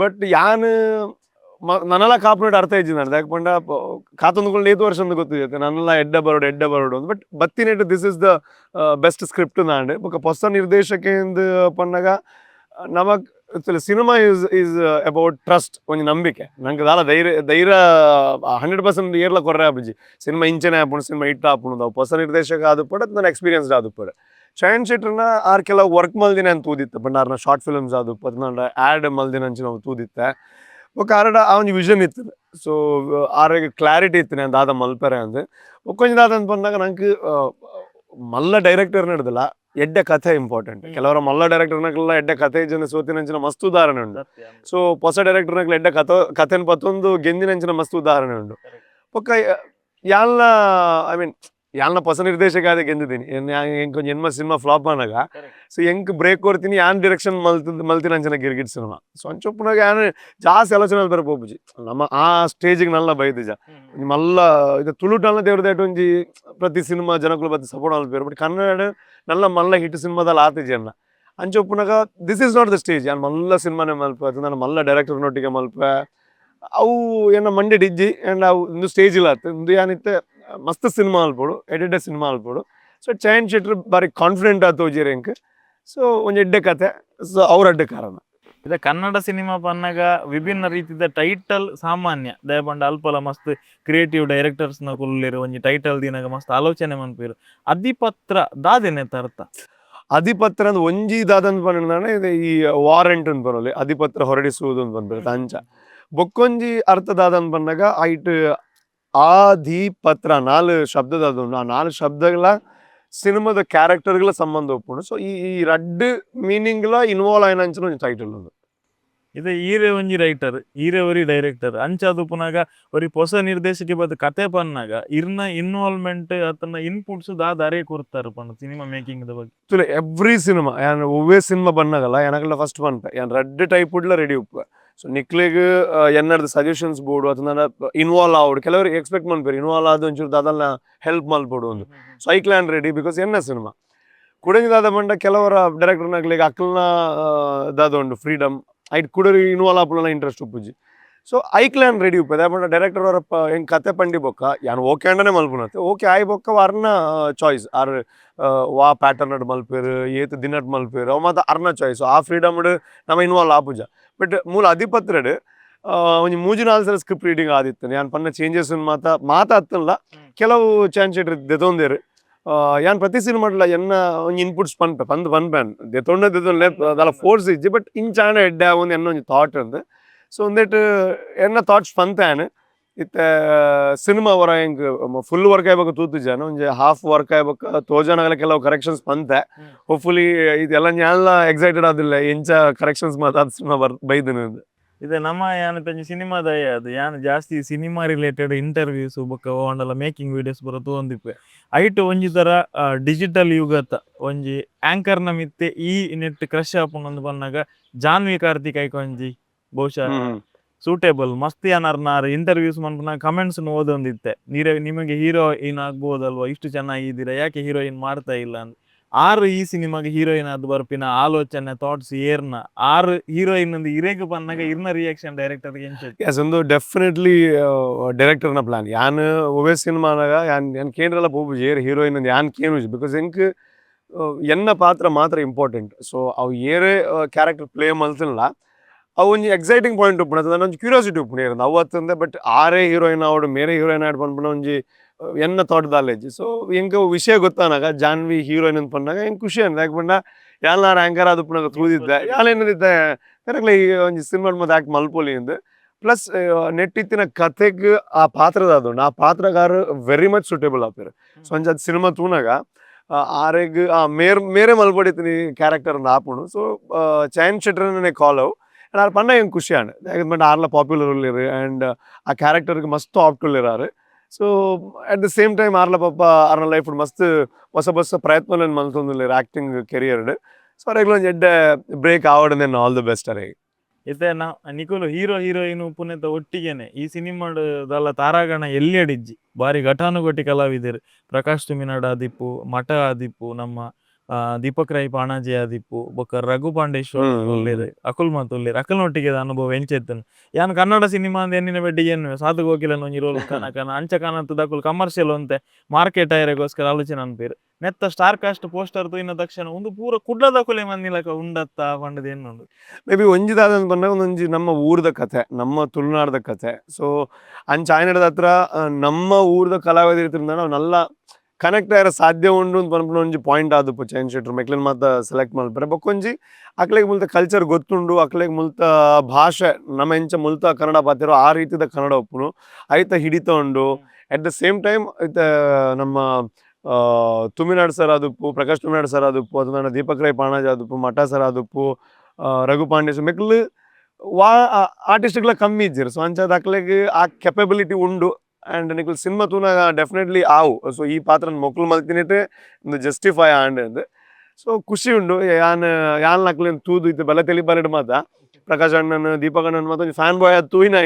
S1: ಬಟ್ ಯಾನ್ ನನಲ ಕಾಪುನೆಟ್ ಅರ್ಥ ಇಜ್ಜಿ ನಾನು. ದಾಯೆ ಪಂಡ ಕಾತೊಂದು ಏತ್ ವರ್ಷ ಅಂದ್ ಗೊತ್ತಿದೆ, ನನ್ನಲ ಎಡ್ಡೆ ಬರೋಡು, ಎಡ್ಡೆ ಬರೋಡು. ಬಟ್ ಬತ್ತಿನೆಟ್ this is the best script ನಾಂಡ್. ಬೊಕ ಹೊಸ ನಿರ್ದೇಶಕೆಂದು ಪನ್ನಗ ನಮಕ್ cinema is is about trust, ಒಂಜಿ ನಂಬಿಕೆ. ನಂಗೆ ದಾಲ ಧೈರ್ಯ ಧೈರ್ಯ 100% ಏರ್ಲ ಕೊರ್ರೆ ಆಪುಜಿ, ಸಿನಿಮಾ ಇಂಚನೆ ಆಪುಂಡು, ಸಿನಿಮಾ ಹಿಟ್ ಆಪುಂಡು. ಅವು ಹೊಸ ನಿರ್ದೇಶಕ ಆದುಪ್ಪಡ್, ನನ್ನ ಎಕ್ಸ್ಪೀರಿಯನ್ಸ್ ಆದುಪ್ಪಡ್. ಚಯನ್ ಶೆಟ್ಟರ್ನ ಆರ್ ಕೆಲವು ವರ್ಕ್ ಮಲ್ದಿನ ಅಂತ ತೂದಿತ್ತು. ಬಟ್ ಆರ್ನ ಶಾರ್ಟ್ ಫಿಲ್ಮ್ಸ್ ಆದುಪ್ಪ, ಆ್ಯಡ್ ಮಲ್ದಿನ ಅಂಚಿನ ತೂದಿತ್ತೆ. ಬೊಕ ಆರಡ ಆ ಒಂಜಿ ವಿಷನ್ ಇತ್ತು. ಸೊ ಆರೆಗ್ ಕ್ಲಾರಿಟಿ ಇತ್ತು ನಾನು ದಾದ ಮಲ್ಪೆರೆ ಅಂದ್. ಬೊಕ್ಕೊಂಜಿ ದಾದ ಅಂತ ಬಂದಾಗ, ನಂಗೆ ಮಲ್ಲ ಡೈರೆಕ್ಟರ್ ನಡ್ದಲ್ಲ, ಎಡ್ಡೆ ಕಥೆ ಇಂಪಾರ್ಟೆಂಟ್. ಕೆಲವರ ಮಲ್ಲ ಡೈರೆಕ್ಟರ್ ನಕ್ಲೆಲ್ಲ ಎಡ್ಡೆ ಕಥೆ ಇಜ್ಜಂದೆ ಸೋತಿನಂಚಿನ ಮಸ್ತ್ ಉದಾಹರಣೆ ಉಂಡು. ಸೊ ಹೊಸ ಡೈರೆಕ್ಟರ್ ನಕ್ಲೆ ಎಡ್ಡೆ ಕಥೆ ಕಥೆನ್ ಪತ್ತೊಂದು ಗೆಂದಿನಂಚಿನ ಮಸ್ತ್ ಉದಾಹರಣೆ ಉಂಡು. ಬೊಕ್ಕ ಯಾನ್ಲ I mean ಯಾನ್ನ ಹೊಸ ನಿರ್ದೇಶಕ ಆದ ಗೆಂದಿದ್ದೀನಿ. ಎಂಕ್ ಒಂಜಿ ಎನ್ಮ ಸಿನಿಮಾ ಫ್ಲಾಪ್ ಆನಾಗ. ಸೊ ಎಂಕ್ ಬ್ರೇಕ್ ಕೊರ್ತೀನಿ, ಯಾನ್ ಡೈರೆಕ್ಷನ್ ಮಲ್ತಿನ ಅಂಚನ ಗಿರ್ಗಿಟ್ ಸಿನಿಮಾ. ಸೊ ಅಂಚೊಪ್ಪುನಾಗ ಯಾನ್ ಜಾಸ್ತಿ ಆಲೋಚನೆ ಮಲ್ಪೆರೆ ಪೋಪುಜಿ. ನಮ್ಮ ಆ ಸ್ಟೇಜಿಗೆ ನಲ್ಲ ಬೈದಿಜ ಒಂಜಿ ಮಲ್ಲ ಇದು ತುಳುಟಲ್ಲ ದೇವ್ರ ದೇಟ್ ಒಂಜಿ ಪ್ರತಿ ಸಿನಿಮಾ ಜನಕುಲು ಬತ್ತಿ ಸಪೋರ್ಟ್ ಮಲ್ಪೆರ್. ಬಟ್ ಕನ್ನಡ ನಲ್ಲ ಮಲ್ಲ ಹಿಟ್ ಸಿನಿಮಾದಲ್ಲಿ ಆತಿಜಿ ಅನ್ನ. ಅಂಚ ಉಪ್ಪುನಾಗ this is not the stage. ಯಾನ್ ಮಲ್ಲ ಸಿನಿಮಾನೆ ಮಲ್ಪ, ನಾನು ಮಲ್ಲ ಡೈರೆಕ್ಟರ್ ನೊಟ್ಟಿಗೆ ಮಲ್ಪ, ಅವು ಎನ್ನ ಮಂಡೆ ಡಿಜ್ಜಿ. ಆ್ಯಂಡ್ ಅವು ಇಂದು ಸ್ಟೇಜ್ ಇಲ್ಲ ಆತು. ಇಂದು ಯಾನಿತ್ತೆ ಮಸ್ತ್ ಸಿನಿಮಾ ಅಲ್ಪೋಡು, ಎಡೆಡ್ಡೆ ಸಿನಿಮಾ ಅಲ್ಪೋಡು. ಸೊ ಚಯನ್ ಶೆಟ್ರ್ ಬಾರಿ ಕಾನ್ಫಿಡೆಂಟ್ ಆತು ತೋಜಿರ್ ಎಂಕ್. ಸೊ ಒಂಜಿ ಎಡ್ಡೆ ಕತೆ, ಸೊ ಅವ್ರ ಅಡ್ಡೆ ಕಾರಣ.
S2: ಇದ ಕನ್ನಡ ಸಿನಿಮಾ ಪನ್ನಗ ವಿಭಿನ್ನ ರೀತಿದ ಟೈಟಲ್ ಸಾಮಾನ್ಯ ದಯಪಂಡ. ಅಲ್ಪಲ ಮಸ್ತ್ ಕ್ರಿಯೇಟಿವ್ ಡೈರೆಕ್ಟರ್ಸ್ ನ ಕುಲ್ಲೇರು, ಒಂಜಿ ಟೈಟಲ್ ದಿನಾಗ ಮಸ್ತ್ ಆಲೋಚನೆ ಮನ್ಪೇರು. ಅಧಿಪತ್ರ ದಾದೆನೆ ಅರ್ಥ?
S1: ಅಧಿಪತ್ರ ಅಂದ್ರೆ ಒಂಜಿ ದಾದಂತ ಪಂಡ ಇದು ಈ ವಾರೆಂಟ್ ಅಂತ ಬರೋಲಿ, ಅಧಿಪತ್ರ ಹೊರಡಿಸುವುದು ಅಂತ ಬಂದ್ಬಿಡುತ್ತೆ ಅಂಚ. ಬೊಕ್ಕೊಂಜಿ ಅರ್ಥ ದಾದಂತ ಬಂದಾಗ ಐಟ್ ಆಧಿಪತ್ರ ನಾಲ್ ಶಬ್ದದ ಆ ನಾಲ್ ಶಬ್ದಗಳ ಸಿನಿಮಾದ ಕ್ಯಾರೆಕ್ಟರ್ಗಳ ಸಂಬಂಧ ಒಪ್ಪುಂಡು. ಸೊ ಈ ಈ ರಡ್ಡ್ ಮೀನಿಂಗ್ಲ ಇನ್ವಾಲ್ವ್ ಆಯ್ನ ಅಂಚಿನ ಒಂಜಿ ಟೈಟಲ್ ಉಂದು.
S2: ಇದು ಈರೆ ಒಂಜಿ ರೈಟರ್, ಈರೆ ಒರಿ ಡೈರೆಕ್ಟರ್. ಅಂಚಾದ್ ಉಪ್ಪುನಾಗ ಒರಿ ಪೊಸ ನಿರ್ದೇಶಕಿ ಬದ್ ಕತೆ ಪನ್ನಾಗ ಇರ್ನ ಇನ್ವಾಲ್ವ್ಮೆಂಟ್ ಅತನ ಇನ್ಪುಟ್ಸ್ ದಾದ ಅರೇ ಕೊಡ್ತಾರೆ ಪಂಡ ಸಿನಿಮಾ ಮೇಕಿಂಗ್ the ಬಗ್ಗೆ?
S1: ಎವ್ರಿ ಸಿನಿಮಾ ಯಾನ್ ಒವ್ವೇ ಸಿನಿಮಾ ಬನ್ನಾಗಲ್ಲ ಯಾನಗಲ್ಲ ಫಸ್ಟ್ ಪನ್ಪೆ, ಯಾನ್ ರಡ್ಡ್ ಟೈಪ್ ಉಡ್ಲ ರೆಡಿ ಉಪ್ಪು. ಸೊ ನಿಕ್ಲೆಗ್ ಎನ್ನರ್ದ ಸಜೆಷನ್ಸ್ ಬೋಡು ಅಥವಾ ಇನ್ವಾಲ್ವ್ ಆವಡು. ಕೆಲವರು ಎಕ್ಸ್ಪೆಕ್ಟ್ ಮನ್ಪೇರು, ಇನ್ವಾಲ್ವ್ ಆದ ಒಂಚೂರು ದಾದಲ್ನ ಹೆಲ್ಪ್ ಮಲ್ಪೊಡು ಒಂದು. ಸೊ ಐಕ್ಲಾನ್ ರೆಡಿ, because ಎನ್ನ ಸಿನಿಮಾ. ಕುಡಂಜಿ ದಾದ ಪಂಡ ಕೆಲವರ ಡೈರೆಕ್ಟರ್ನಗ್ಲಿಗ್ ಅಕ್ಲ್ನ ದಾದ ಉಂಡು ಫ್ರೀಡಮ್, ಐಟ್ ಕುಡರಿ ಇನ್ವಾಲ್ವ್ ಆಪುನ ಇಂಟ್ರೆಸ್ಟ್ ಉಪ್ಪುಜಿ. ಸೊ ಐಕ್ಲಾನ್ ರೆಡಿ ಉಪ್ಪು. ದಾದ ಪಂಡ ಡೈರೆಕ್ಟರ್ ಅವರ ಎಂಕ್ ಕತೆ ಪಂಡಿ ಬೊಕ್ಕ ಯಾನ್ ಓಕೆ ಅಂಡನೆ ಮಲ್ಪುನತ್ತೆ. ಓಕೆ ಆಯ್ ಬೊಕ್ಕ ಅರ್ನ ಚಾಯ್ಸ್, ಆರ್ ವಾ ಪ್ಯಾಟರ್ನ್ ಅಡ್ ಮಲ್ಪೇರು, ಏತ್ ದಿನಟ್ ಮಲ್ಪೇರು, ಅವು ಮಾತ ಅರ್ನ ಚಾಯ್ಸ್. ಆ ಫ್ರೀಡಮ್ ನಮ ಇನ್ವಾಲ್ವ್ ಆಪುಜ. ಬಟ್ ಮೂಲ ಅಧಿಪತ್ರಡ್ ಒಂಜಿ ಮೂಜಿ ನಾಲ್ ಸಲ ಸ್ಕ್ರಿಪ್ಟ್ ರೀಡಿಂಗ್ ಆದಿತ್ತು. ಯಾನ್ ಪನ್ನ ಚೇಂಜಸ್ ಮಾತ ಮಾತ ಅತ್ತಲ್ಲ, ಕೆಲವು ಚಾನ್ಸ್ ದೆತೊಂದೇರು. ಯಾನ್ ಪ್ರತಿ ಸಿನಿಮಾಡ್ಲ ಎನ್ನ ಒಂಜಿ ಇನ್ಪುಟ್ಸ್ ಪನ್ಪೆ ಪಂದ್ ಪನ್ಪೆ. ದೆತೊಂಡ ದೆತೊಂಡೆ, ದಾಲ ಫೋರ್ಸ್ ಇಜ್ಜಿ. ಬಟ್ ಇಂಚಾಂಡ ಎಡ್ಡೆ ಒಂದು ಎನ್ನ ಒಂಜಿ ಥಾಟ್ ಅಂದ್. ಸೊ ಒಂದೆಟ್ ಎನ್ನ ಥಾಟ್ಸ್ ಪಂತೆ. ಇತ್ತೆ ಸಿನಿಮಾ ವರ ಎಂಕ್ ಫುಲ್ ವರ್ಕ್ ಆಯ್ಬೇಕು ತೂತುಜಾನ, ಒಂಜಿ ಹಾಫ್ ವರ್ಕ್ ಆಯ್ಬೇಕು ತೋಜಾನಾಗಲ ಕೆಲವು ಕರೆಕ್ಷನ್ಸ್ ಪಂತೆ. ಹೋಪ್ಫುಲಿ ಇದೆಲ್ಲ ಜ್ಞಾನ ಎಕ್ಸೈಟೆಡ್ ಆದಿಲ್ಲ, ಎಂಚ ಕರೆಕ್ಷನ್ಸ್ ಮಾತಾದ ಸಿನಿಮಾ ಬರ್ ಬೈದನು.
S2: ಇದು ನಮ್ಮ ಯಾನ್ ಪಂಜಿ ಸಿನಿಮಾದ ಅದು ಯಾನ್ ಜಾಸ್ತಿ cinema related interviews ಬೊಕ್ಕ ಓಂಡಲ ಮೇಕಿಂಗ್ ವಿಡಿಯೋಸ್ ಬರ ತೂವೊಂದಿಪ್ಪೆ. ಐಟ್ ಒಂಜಿ ತರ ಡಿಜಿಟಲ್ ಯುಗತ ಒಂಜಿ ಆಂಕರ್ ನ ಮಿತ್ತೆ ಈ ನೆಟ್ ಕ್ರಶ್ ಆಪುಂಡು ಪನ್ನಗ ಜಾನ್ವಿ ಕಾರ್ತಿಕ್ ಐಕ್ ಒಂಜಿ ಬಹುಶಃ ಸೂಟೇಬಲ್. ಮಸ್ತ್ ಯಾನಾರ್ ಇಂಟರ್ವ್ಯೂಸ್ ಮನ್ಪುನ ಕಮೆಂಟ್ಸ್ ಓದೊಂದಿತ್ತೆ, ನೀರೇ ನಿಮಗೆ ಹೀರೋಯಿನ್ ಆಗ್ಬೋದಲ್ವಾ, ಇಷ್ಟು ಚೆನ್ನಾಗಿದ್ದೀರಾ, ಯಾಕೆ ಹೀರೋಯಿನ್ ಮಾಡ್ತಾ ಇಲ್ಲ ಅಂತ. ಆರು ಈ ಸಿನಿಮಾಗೆ ಹೀರೋಯಿನ್ ಅದು ಬರ್ಪಿನ ಆಲೋಚನೆ ಥಾಟ್ಸ್ ಏರ್ನ? ಆರು ಹೀರೋಯಿನ್ ಒಂದು ಇರೇಗ್ ಪನ್ನಾಗ ಇರ್ನ ರಿಯಾಕ್ಷನ್ ಡೈರೆಕ್ಟರ್ ಎಂಚ?
S1: ಎಸ್, ಒಂದು ಡೆಫಿನೆಟ್ಲಿ ಡೈರೆಕ್ಟರ್ನ ಪ್ಲಾನ್. ಯಾನ್ ಒವ್ವೇ ಸಿನಿಮಾನಾಗ ಯಾನ್ ಯಾನ್ ಕೇಂದ್ರಲ ಪೋಪುಜಿ, ಏರ್ ಹೀರೋಯಿನ್ ಯಾನ್ ಕೇನುಜಿ. Because ಎಂಕ್ ಎನ್ನ ಪಾತ್ರ ಮಾತ್ರ ಇಂಪಾರ್ಟೆಂಟ್. ಸೊ ಅವು ಏರೇ ಕ್ಯಾರೆಕ್ಟರ್ ಪ್ಲೇ ಮಲ್ತಿಲ್ಲ, ಅವು ಒಂಜಿ ಎಕ್ಸೈಟಿಂಗ್ ಪಾಯಿಂಟ್ ಉಪ್ಪುಂಡು ಅಥವಾ ಒಂಜಿ ಕ್ಯೂರಿಯಾಸಿಟಿ ಉಪ್ಪುಂಡು ಏರಂದ್ ಅವು ಅತ್ತಂದೆ. ಬಟ್ ಆರೇ ಹೀರೋಯಿನ್ ಆವಡು, ಮೇರೆ ಹೀರೋಯಿನ್ ಆಡ್ ಪನ್ಪುನ ಒಂಜಿ ಎನ್ನ ಥಾಟ್ ದಾಲೇಜಿ. ಸೊ ಎಂಕ್ ವಿಷಯ ಗೊತ್ತಾನಾಗ ಜಾನ್ವಿ ಹೀರೋಯಿನ್ ಅಂತ ಪನ್ನಾಗ ಎಂಕ್ ಖುಷಿ ಅಂದ. ಯಾಕೆ ಪಂಡ ಯಾನ್ ಆಂಕರ್ ಆದುಪ್ಪುನಾಗ ತೂದಿದ್ದೆ ಯಾನ್ ಎನ್ನದಿತ್ತೆ, ಕರೆಕ್ಟ್ಲಿ ಈ ಒಂಜಿ ಸಿನಿಮಾ ಮತ್ತೆ ಆಕ್ಟ್ ಮಲ್ಪೊಲಿ ಅಂದ್. ಪ್ಲಸ್ ನೆಟ್ಟಿತ್ತಿನ ಕತೆಗ್ ಆ ಪಾತ್ರದ ಉಂಡು, ಆ ಪಾತ್ರಗಾರ very much suitable ಆಪೇರು. ಸೊ ಅಂಚ ಸಿನಿಮಾ ತೂನಾಗ ಆರೆಗ್ ಆ ಮೇರ್ ಮೇರೆ ಮಲ್ಪೊಡಿತ್ತಿನಿ ಕ್ಯಾರೆಕ್ಟರ್ ಆಪುಂಡು. ಸೊ ಚಯನ್ ಶೆಟ್ಟರ್ನೇ ಕಾಲ್ ಅವು ಆ್ಯಂಡ್ ಆರ್ ಪನ್ನ ಎಂಕ್ ಖುಷಿ ಆಂಡ್. ಯಾಕಂದ್ರೆ ಆರ್ಲ ಪಾಪ್ಯುಲರ್ ಉಲ್ಲೆರ್ ಆ್ಯಂಡ್ ಆ ಕ್ಯಾರೆಕ್ಟರ್ಗೆ ಮಸ್ತ್ ಆಪ್ಟ್ ಉಲ್ಲೆರ್ ಆರ್. So at the same time ಆರ್ಲ ಪಾಪ ಆರ್ನ ಲೈಫ್ ಮಸ್ತ್ ಹೊಸ ಹೊಸ ಪ್ರಯತ್ನಲೆನ್ ಮಲ್ತೊಂದುಲ್ಲೆರ್ acting career. So ಅರೆಗ್ಲ ಒಂಜಿ ಎಡ್ಡೆ ಬ್ರೇಕ್ ಆವಡ್, all the best ಅರೆಗ್.
S2: ಇತ್ತೆ ನಾ ನಿಕುಲು ಹೀರೋ ಹೀರೋಯಿನ್ ಉಪ್ಪುನೆತ ಒಟ್ಟಿಗೆನೆ ಈ ಸಿನಿಮಾಡ್ ದಾಲ ತಾರಾಗಣ ಎಲ್ಲಿಯಡಿಜ್ಜಿ, ಬಾರಿ ಘಟಾನುಘಟಿ ಕಲಾವಿದೆರ್. ಪ್ರಕಾಶ್ ತುಮಿನಾಡ್ ಆದಿಪ್ಪು, ಮಠ ಆದಿಪ್ಪು, ನಮ್ಮ ದೀಪಕ್ ರೈ ಪಾಣಾಜೆ ಆದಿಪ್ಪು, ಬೊಕ್ಕ ರಘು ಪಾಂಡೇಶ್ವರ್ ಉಲ್ಲೆರ್, ಅಕುಲ್ ಮಾತ ಉಲ್ಲೆರ್. ಅಕಲ್ನೊಟ್ಟಿಗೆ ಅನುಭವ ಎಂಚ ಇತ್ತುಂಡು? ಯಾನ್ ಕನ್ನಡ ಸಿನಿಮಾ ಅಂದ್ ಎನ್ನಿನ ಬೆಡ್ಡಿಗೆ ಎನ್ನುವೆ ಸಾಧು ಕೋಕಿಲನ ಒಂಜಿ ರೋಲ್ ಕನ ಕನ ಅಂಚ ಕಾಣತ್ತದ. ಅಕುಲು ಕಮರ್ಷಿಯಲ್ ಒಂತೆ ಮಾರ್ಕೆಟ್ ಆಯರೆಗೋಸ್ಕರ ಆಲೋಚನೆ ಅನ್ಪೇರು. ನೆತ್ತ star cast poster ತೂಯಿನ ತಕ್ಷಣ ಉಂದು ಪೂರ ಕುಡ್ಲದಕುಲೆ ಮಂದಿಲಕ ಉಂಡತ್ತ ಪಂಡುದು ಎನ್ನುಂಡು.
S1: ಮೇ ಬಿ ಒಂಜಿ ದಾದಂದ್ ಪಂಡ ಒಂದೊಂಜಿ ನಮ್ಮ ಊರ್ದ ಕತೆ, ನಮ್ಮ ತುಳುನಾಡ್ದ ಕತೆ. ಸೊ ಅಂಚ ಆಯ್ನದ ಹತ್ರ ನಮ್ಮ ಊರ್ದ ಕಲಾವಿದರು ಇತ್ತಿರ್ದಾಂಡ ಅವು ನಲ್ಲ ಕನೆಕ್ಟ್ ಆಯೆರೆ ಸಾಧ್ಯ ಉಂಡು ಅಂತ ಪನ್ಪುನ ಒಂಜಿ ಪಾಯಿಂಟ್ ಆದುಪ್ಪು ಚಯನ್ ಶೆಟ್ರು ಮೆಕ್ಲೆನ್ ಮಾತ ಸೆಲೆಕ್ಟ್ ಮಲ್ಪೆರೆ. ಬೊಕ್ಕೊಂಜಿ ಅಕ್ಲೆಗ್ ಮುಲ್ತ ಕಲ್ಚರ್ ಗೊತ್ತುಂಡು, ಅಕ್ಲೆಗ್ ಮುಲ್ತ ಭಾಷೆ, ನಮ್ಮ ಎಂಚ ಮುಲ್ತ ಕನ್ನಡ ಪಾತೆರೋ ಆ ರೀತಿದ ಕನ್ನಡ ಉಪ್ಪುನು, ಐತ ಹಿಡಿತ ಉಂಡು. At the same time ಇತ್ತೆ ನಮ್ಮ ತುಮಿನಾಡ್ ಸರ್ ಆದುಪ್ಪು, ಪ್ರಕಾಶ್ ತುಮಿನಾಡ್ ಸರ್ ಆದುಪ್ಪು, ಅಥವಾ ದೀಪಕ್ ರೈ ಪಾಣಾಜೆ ಆದುಪ್ಪು, ಮಠ ಸರ್ ಆದುಪ್ಪು, ರಘು ಪಾಂಡೇಶ್ ಮೆಕ್ಲು ವಾ ಆರ್ಟಿಸ್ಟ್ಗಳ ಕಮ್ಮಿ ಇಜ್ಜೆರ್. ಸೊ ಅಂಚಾದ್ ಅಕ್ಲೆಗ್ ಆ ಕೆಪಬಿಲಿಟಿ ಉಂಡು. And ನಿಕುಲು ಸಿನಿಮಾ ತೂನಾಗ ಡೆಫಿನೆಟ್ಲಿ ಆವು. ಸೊ ಈ ಪಾತ್ರನ್ ಮೊಕ್ಲು ಮಲ್ತಿನಿಟ್ ಇಂದು ಜಸ್ಟಿಫೈ ಆಂಡ್. ಸೊ ಖುಷಿ ಉಂಡು. ಯಾನ್ ಯಾನ್ ಅಕ್ಲೆನ್ ತೂದು ಇತ್ತೆ ಬಲ ತೆಲಿ ಬರಡ್ ಮಾತ ಪ್ರಕಾಶ್ ಅಣ್ಣನ್, ದೀಪಕ್ ಅಣ್ಣನ್ ಮಾತ ಫ್ಯಾನ್ ಬಾಯ್ ಆದ್ ತೂಯಿನ.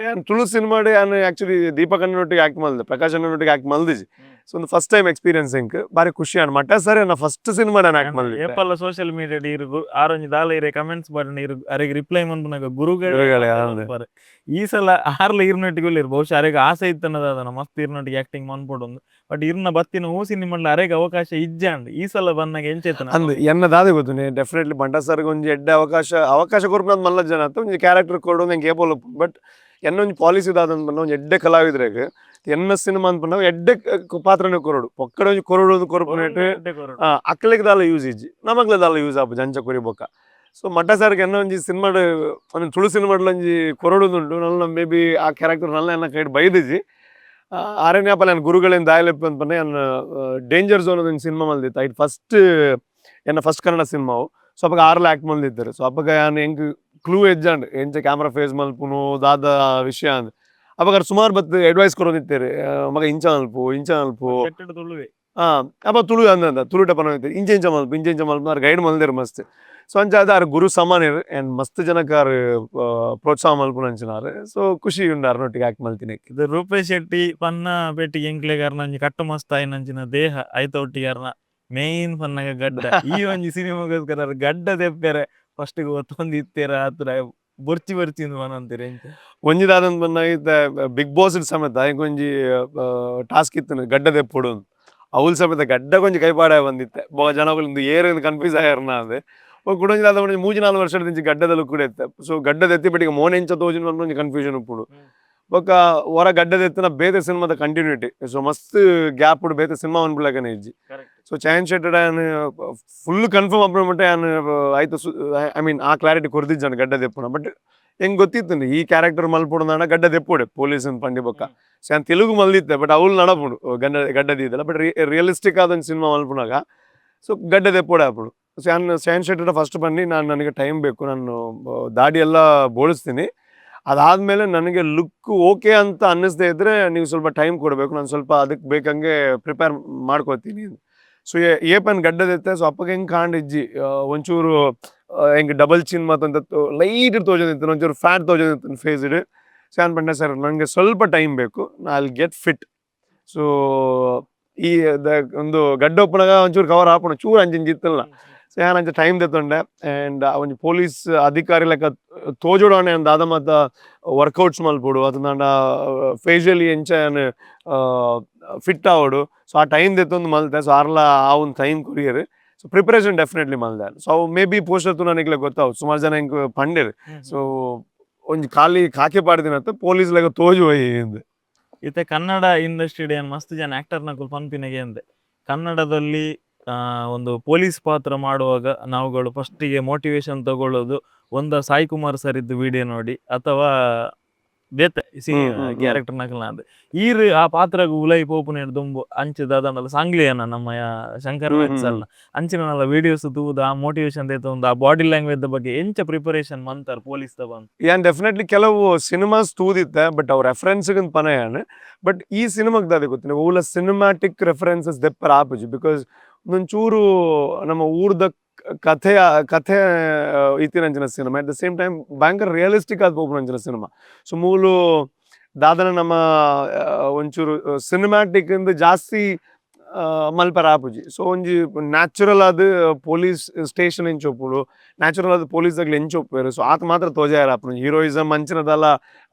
S1: ಯಾನ್ ತುಳು ಸಿನಿಮಾಡ್ ಯಾನ್ ಆಕ್ಚುಲಿ ದೀಪಕ್ ಅಣ್ಣನೊಟ್ಟಿಗೆ ಆಕ್ಟ್ ಮಲ್ದೆ, ಪ್ರಕಾಶ್ ಅಣ್ಣನೊಟ್ಟಿಗೆ ಆಕ್ಟ್ ಮಲ್ದಿಜಿ. ಸೊ ಒಂದು first time experience ಎಂಕ್ ಬಾರಿ ಖುಷಿ ಆಂಡ್. ಮಟ್ಟ ಸರ್ ಎನ್ನ ಫಸ್ಟ್ ಸಿನಿಮಾ ನಾನು ಆಕ್ಟ್ ಮಲ್ದಿ.
S2: ಏಪಲ್ಲ ಸೋಷಿಯಲ್ ಮೀಡಿಯಾ ಇರು ಆರೊಂಜಿ ದಾಲ ಇರೆ ಕಮೆಂಟ್ಸ್ ಬರಣ ಇರು ಅರೆಗ್ ರಿಪ್ಲೈ ಮನ್ಪುನಗ ಗುರುಗಳೇ
S1: ಗುರುಗಳೇ,
S2: ಮಾತ
S1: ಹೌದು.
S2: ಮನ್ಪುವಾರ್. ಈ ಸಲ ಆರ್ಲ ಇರ್ನೊಟ್ಟಿಗೆ ಉಲ್ಲೆರ್. ಬಹುಶಃ ಅರೆಗ್ ಆಸೆ ಇತ್ತನದಾದನ ಮಸ್ತ್ ಇರ್ನೊಟ್ಟಿಗೆ ಆಕ್ಟಿಂಗ್ ಮನ್ಪೊಡೊಂದು. ಬಟ್ ಇರ್ನ ಬತ್ತಿನ ಓ ಸಿನಿಮಾಡ್ಲ ಅರೆಗ್ ಅವಕಾಶ ಇಜ್ಜಾಂಡ್. ಈ ಸಲ ಬನ್ನಗ ಎಂಚ ಇತ್ತನ?
S1: ಅಂದ್, ಎನ್ನ ದಾದೆ ಗೊತ್ತುನೆ, ಡೆಫಿನೆಟ್ಲಿ ಬಂಟ ಸರ್ಗೆ ಒಂಜಿ ಎಡ್ಡೆ ಅವಕಾಶ ಅವಕಾಶ ಕೊರ್ಪುನದ್ ಮಲ್ಲ ಜನ ಅತ್ತ, ಒಂಜಿ ಕ್ಯಾರೆಕ್ಟರ್ ಕೊರಡು ಎಂಕ್ ಏಪೊಲ. ಬಟ್ ಎನ್ನ ಒಂಜಿ ಪಾಲಿಸಿ ದಾದ ಪಂಡ, ಒಂಜಿ ಎಡ್ಡೆ ಕಲಾವಿದ್ರೆಗ್ ಎನ್ನ ಸಿನಿಮಾ ಅನ್ಪುನ ಎಡ್ಡೆ ಪಾತ್ರನೇ ಕೊರಡು. ಪೊಕ್ಕಡೆ ಒಂಜಿ ಕೊರಡು ಕೊರ್ಪುನೆಟ್
S2: ಎಡ್ಡೆ ಕೊರಡು.
S1: ಅಕ್ಲೆಗ್ ದಾಲ ಯೂಸ್ ಇಜ್ಜಿ, ನಮಗ್ಲ ದಾಲ ಯೂಸ್ ಆಪುಜಿ ಅಂಚ ಕೊರಿ ಬೊಕ್ಕ. ಸೊ ಮಟ್ಟ ಸರ್ಗೆ ಎನ್ನ ಒಂಜಿ ಸಿನಿಮಾಡ್, ಒಂಜಿ ತುಳು ಸಿನಿಮಾಡ್ ಒಂಜಿ ಕೊರಡುಂದುಂಡು. ನಲ್ಲ ಮೇ ಬಿ ಆ ಕ್ಯಾರೆಕ್ಟರ್ ನಲ್ಲ ಎನ್ನ ಕೈಡ್ ಬೈದಿಜಿ. ಆರಣ್ಯ ನಾನು ಗುರುಗಳೇನು ದಾಯಲೆಪ್ ಅಂತ ಯಾನ್ ಡೇಂಜರ್ ಝೋನ್ ಒಂಜಿ ಸಿನಿಮಾ ಮಲ್ದಿತ್ತು. ಐಟ್ ಫಸ್ಟ್ ಎನ್ನ ಫಸ್ಟ್ ಕನ್ನಡ ಸಿನಿಮಾವು. ಸೊ ಅಪಗ ಆರ್ಲ ಆಕ್ಟ್ ಮಲ್ದಿತ್ತೆರ್. ಸೊ ಅಪಗ ಯಾನ್ ಎಂಕ್ ಕ್ಲೂ ಎಜ್ಜಾಂಡ್ ಎಂಚ ಕ್ಯಾಮ್ರಾ ಫೇಸ್ ಮಲ್ಪುನು, ದಾದ ವಿಷಯ ಅಂದ್. ಅಪಗ ಸುಮಾರು ಬತ್ ಅಡ್ವೈಸ್ ಕೊರೊಂದಿತ್ತೆರ್, ಮಗ ಇಂಚ ಮಲ್ಪು, ಇಂಚ ಮಲ್ಪು.
S2: ಕೆಟ್ಟಡ್ ತುಳುವೆ.
S1: ಆ ಅಪ ತುಳು ಅಂದ ತುಳುಟ ಪನೊಂದಿತ್ತೆರ್, ಇಂಚ ಇಂಚ ಮಲ್ಪು, ಇಂಚ ಇಂಚ ಮಲ್ಪು. ಆರ್ ಗೈಡ್ ಮಲ್ದೆರ್ ಮಸ್ತ್. ಸೊ ಅಂಚಾದ್ ಆರ್ ಗುರು ಸಮಾನೆರ್ ಅಂಡ್ ಮಸ್ತ್ ಜನಕ್ ಆರ್ ಪ್ರೋತ್ಸಾಹ ಮಲ್ಪುನಂಚಿನಾರ್. ಸೊ ಖುಷಿ ಉಂಡು ಆರ್ನೊಟ್ಟಿಗೆ ಆಕ್ಟ್ ಮಲ್ತಿನೆಕ್.
S2: ಇದು ರೂಪೇಶ್ ಶೆಟ್ಟಿ ಪನ್ನ ಪೆಟ್ಟಿಗೆ ಎಂಕ್ಲೆಗ್ ಅರ್ನ ಒಂಜಿ ಕಟ್ಟು ಮಸ್ತ್ ಆಯಿನಂಚಿನ ದೇಹ, ಐತ ಒಟ್ಟಿಗೆ ಅರ್ನ ಮೇನ್ ಪನ್ನಗ ಗಡ್ಡ. ಈ ಒಂಜಿ ಸಿನಿಮಾಗೋಸ್ಕರ ಅರ್ ಗಡ್ಡ ದೆಪ್ಪೆರೆ ಫಸ್ಟ್ ಗೆ ಒತ್ತೊಂದು ಇತ್ತೆರ ಆತ್ರ ಬೊರ್ಚಿ ಬೊರ್ಚಿ ಇಂದ್ ಪನೊಂತೆರ್ ಎಂಚ?
S1: ಒಂಜಿ ದಾದಂತ ಪನ್ನ, ಇತ್ತೆ ಬಿಗ್ ಬಾಸ್ ಸಮೇತ ಒಂಜಿ ಟಾಸ್ಕ್ ಇತ್ತು, ಗಡ್ಡ ದೆಪ್ಪೊಡು. ಅವ್ಲು ಸಮೇತ ಗಡ್ಡ ಒಂಜಿ ಕೈಪಾಡ ಬಂದಿತ್ತೆ. ಬೊಕ ಜನಕುಲು ಇಂದು ಏರ್ ಕನ್ಫ್ಯೂಸ್ ಆಯರ್ನ ಅಂದ್. ಕುಡೊಂಜಿ ದಾದ, ಒಂಜಿ 3-4 ವರ್ಷದ ಗಡ್ಡದ ಕೂಡ ಇತ್ತೆ. ಸೊ ಗಡ್ಡದ ಎತ್ತಿ ಪಟ್ಟಿಗೆ ಮೋನೆ ಎಂಚ ತೋಜಿನ ಒಂಜಿ ಕನ್ಫ್ಯೂಷನ್ ಉಪ್ಪುಂಡು. ಬೊಕ ಹೊರ ಗಡ್ಡದ ಎತ್ತಿನ ಬೇತೆ ಸಿನಿಮಾದ ಕಂಟಿನ್ಯೂಟಿ. ಸೊ ಮಸ್ತ್ ಗ್ಯಾಪ್ ಬೇತೆ ಸಿನಿಮಾ ಅನ್ಬಿಡ್ಲಕನೆ ಇಜ್ಜಿ. ಸೊ ಚಯನ್ ಶೆಟ್ಟರ್ ಯಾನ್ ಫುಲ್ ಕನ್ಫರ್ಮ್ ಅಪ್ಪ ಯಾನ್ ಆಯ್ತು. I mean ಆ ಕ್ಲಾರಿಟಿ ಕೊರ್ದಿಜ್ಜಾನ ಗಡ್ಡ ದೆಪ್ಪುನ. ಬಟ್ ಎಂಕ್ ಗೊತ್ತಿತ್ತು ಈ ಕ್ಯಾರೆಕ್ಟರ್ ಮಲ್ಪೊಡು ಗಡ್ಡ ದೆಪ್ಪೊಡೆ ಪೊಲೀಸ್ ಪಂಡಿ ಬೊಕ್ಕ. ಸೊ ಯಾನ್ ತೆಲುಗು ಮಲ್ದಿತ್ತೆ, ಬಟ್ ಅವ್ಲು ನಡಪುಂಡು ಗಡ್ಡ ಗಡ್ಡ ದೀದಲ್ಲ. ಬಟ್ ರಿಯಲಿಸ್ಟಿಕ್ ಆದ ಒಂದು ಸಿನಿಮಾ ಮಲ್ಪುನಾಗ ಸೊ ಗಡ್ಡ ದೆಪ್ಪೊಡೆ ಆಪುಂಡು. ಸೊ ಯಾನ್ ಚಯನ್ ಶೆಟ್ಟರ್ ಫಸ್ಟ್ ಬನ್ನಿ, ನಾನು ನನಗೆ ಟೈಮ್ ಬೇಕು, ನಾನು ದಾಡಿ ಎಲ್ಲ ಬೋಳಿಸ್ತೀನಿ, ಅದಾದ್ಮೇಲೆ ನನಗೆ ಲುಕ್ ಓಕೆ ಅಂತ ಅನ್ನಿಸ್ದೇ ಇದ್ರೆ ನೀವು ಸ್ವಲ್ಪ ಟೈಮ್ ಕೊಡಬೇಕು, ನಾನು ಸ್ವಲ್ಪ ಅದಕ್ಕೆ ಬೇಕಂಗೆ ಪ್ರಿಪೇರ್ ಮಾಡ್ಕೋತೀನಿ. ಸೊ ಏಪನ್ ಗಡ್ಡದೆತ್ತೆ. ಸೊ ಅಪ್ಪಗೆ ಹೆಂಗೆ ಕಾಂಡಿಜ್ಜಿ, ಒಂಚೂರು ಹೆಂಗೆ ಡಬಲ್ ಚಿನ್ ಮತ್ತೊಂದು ಲೈಟ್ ತೋಜೊಂದಿತ್ತು, ಒಂಚೂರು ಫ್ಯಾಟ್ ತೋಜೊಂದಿತ್ತು ಫೇಸ್. ಸೊ ಯಾನ್ ಪಂಡೆ, ಸರ್ ನನಗೆ ಸ್ವಲ್ಪ ಟೈಮ್ ಬೇಕು, I get fit. So ಈ ಒಂದು ಗಡ್ಡ ಉಪ್ಪುನಗ ಒಂಚೂರು ಕವರ್ ಆಪುಂಡು, ಚೂರು ಅಂಚಿಂಚಿ ಇತ್ತಲ್ಲ. ಸೊ ಯಾನ್ ಅಂಚ ಟೈಮ್ ದೆತ್ತೊಂಡೆ. ಆ್ಯಂಡ್ ಆ ಒಂಜಿ ಪೊಲೀಸ್ ಅಧಿಕಾರಿ ಲೆಕ್ಕ ತೋಜೊಡಾಣೆ ದಾದ ಮಾತ ವರ್ಕೌಟ್ಸ್ ಮಲ್ಪೊಡು ಅದನ್ನ ಫೇಶಿಯಲಿ ಎಂಚ ಯಾನ್ ಫಿಟ್ ಆವೊಡು. ಸೊ ಆ ಟೈಮ್ ದೆತ್ತೊಂದು ಮಲ್ತೆ. ಸೊ ಆರ್ಲ ಆ ಒಂದು time courier. So preparation definitely ಮಲ್ದೆ. ಸೊ ಅವು may be poster ತೂನ ನಿಕ್ಲೆ ಗೊತ್ತಾವು, ಸುಮಾರು ಜನ ಎಂಕ್ ಪಂಡೆರ್. ಸೊ ಒಂಜಿ ಖಾಲಿ ಕಾಕೆ ಪಾಡ್ದಿನತ್ತ ಪೊಲೀಸ್ ಲೆಕ್ಕ ತೋಜು ಇಂದ್.
S2: ಇತ್ತೆ ಕನ್ನಡ ಇಂಡಸ್ಟ್ರಿ ಏನ್ ಮಸ್ತ್ ಜನ ಆಕ್ಟರ್ ನಕುಲು ಪನ್ಪಿನಗೆ ಅಂದೆ, ಕನ್ನಡದಲ್ಲಿ ಒಂದು ಪೊಲೀಸ್ ಪಾತ್ರ ಮಾಡುವಾಗ ನಾವುಗಳು ಫಸ್ಟಿಗೆ ಮೋಟಿವೇಶನ್ ತಗೊಳ್ಳೋದು ಒಂದ ಸಾಯಿ ಕುಮಾರ್ ಸರ್ ಇದ್ದು ವಿಡಿಯೋ ನೋಡಿ ಅಥವಾ ಬೇತೆ
S1: ಹ್ಮ್, ಹ್ಮ್, ಹ್ಮ್.
S2: ಕ್ಯಾರೆಕ್ಟರ್ ನಕಲ್ನ ಅಂದ್. ಈರ್ ಆ ಪಾತ್ರಗ್ ಉಲೈ ಪೋಪುನ ದುಂಬು ಅಂಚೆ ದಾದಂಡಲ ಸಾಂಗ್ಲಿಯನ ನಮ್ಮ ಶಂಕರ್
S1: ಹ್ಮ್, ಹ್ಮ್.
S2: ಅಂಚಿನ ವಿಡಿಯೋಸ್ ತೂದು ಆ ಮೋಟಿವೇಶನ್ ಒಂದು ಆ ಬಾಡಿ ಲ್ಯಾಂಗ್ವೇಜ್ ಬಗ್ಗೆ ಎಂಚ ಪ್ರಿಪರೇಷನ್ ಮಂತಾರ್ ಪೊಲೀಸ್ ದ ಬಂದು?
S1: ಯಾನ್ ಡೆಫಿನೆಟ್ಲಿ ಕೆಲವು ಸಿನಿಮಾಸ್ ತೂದಿತ್ತೆ, ಬಟ್ ಅವು ರೆಫರೆನ್ಸ್ ಪನ ಯಾನ್. ಬಟ್ ಈ ಸಿನಿಮಾಗ್ ದಾದೆ ಗೊತ್ತಿನ, ಓಲ ಸಿನಿಮ್ಯಾಟಿಕ್ ರೆಫರೆನ್ಸಸ್ ದೆಪ್ಪರ ಆಪುಜಿ. Because ಒಂಚೂರು ನಮ್ಮ ಊರ್ದ ಕಥೆಯ ಕಥೆ ಇತ್ತಿನಂಚಿನ cinema, at the same time ಭಯಂಕರ ರಿಯಲಿಸ್ಟಿಕ್ ಆದ್ ಪೋಪುನಂಚಿನ ಸಿನಿಮಾ. ಸೊ ಮೂಲು ದಾದನ ನಮ್ಮ ಒಂಚೂರು ಸಿನಿಮ್ಯಾಟಿಕ್ ಇಂದ ಜಾಸ್ತಿ ಮಲ್ಪರ ಆಪುಜಿ. ಸೊ ಒಂಜಿ ನ್ಯಾಚುರಲ್ ಆದ್ ಪೊಲೀಸ್ ಸ್ಟೇಷನ್ ಎಂಚ ಉಪ್ಪುಂಡು, ನ್ಯಾಚುರಲ್ ಆದ್ ಪೊಲೀಸ್ ದಗ್ಲು ಎಂಚ ಉಪ್ಪುವೆರ್, ಸೊ ಆತ ಮಾತ್ರ ತೋಜಾಯರ ಆಪುಂಡು. ಹೀರೋಯಿಸಮ್ ಅಂಚಿನದಲ್ಲ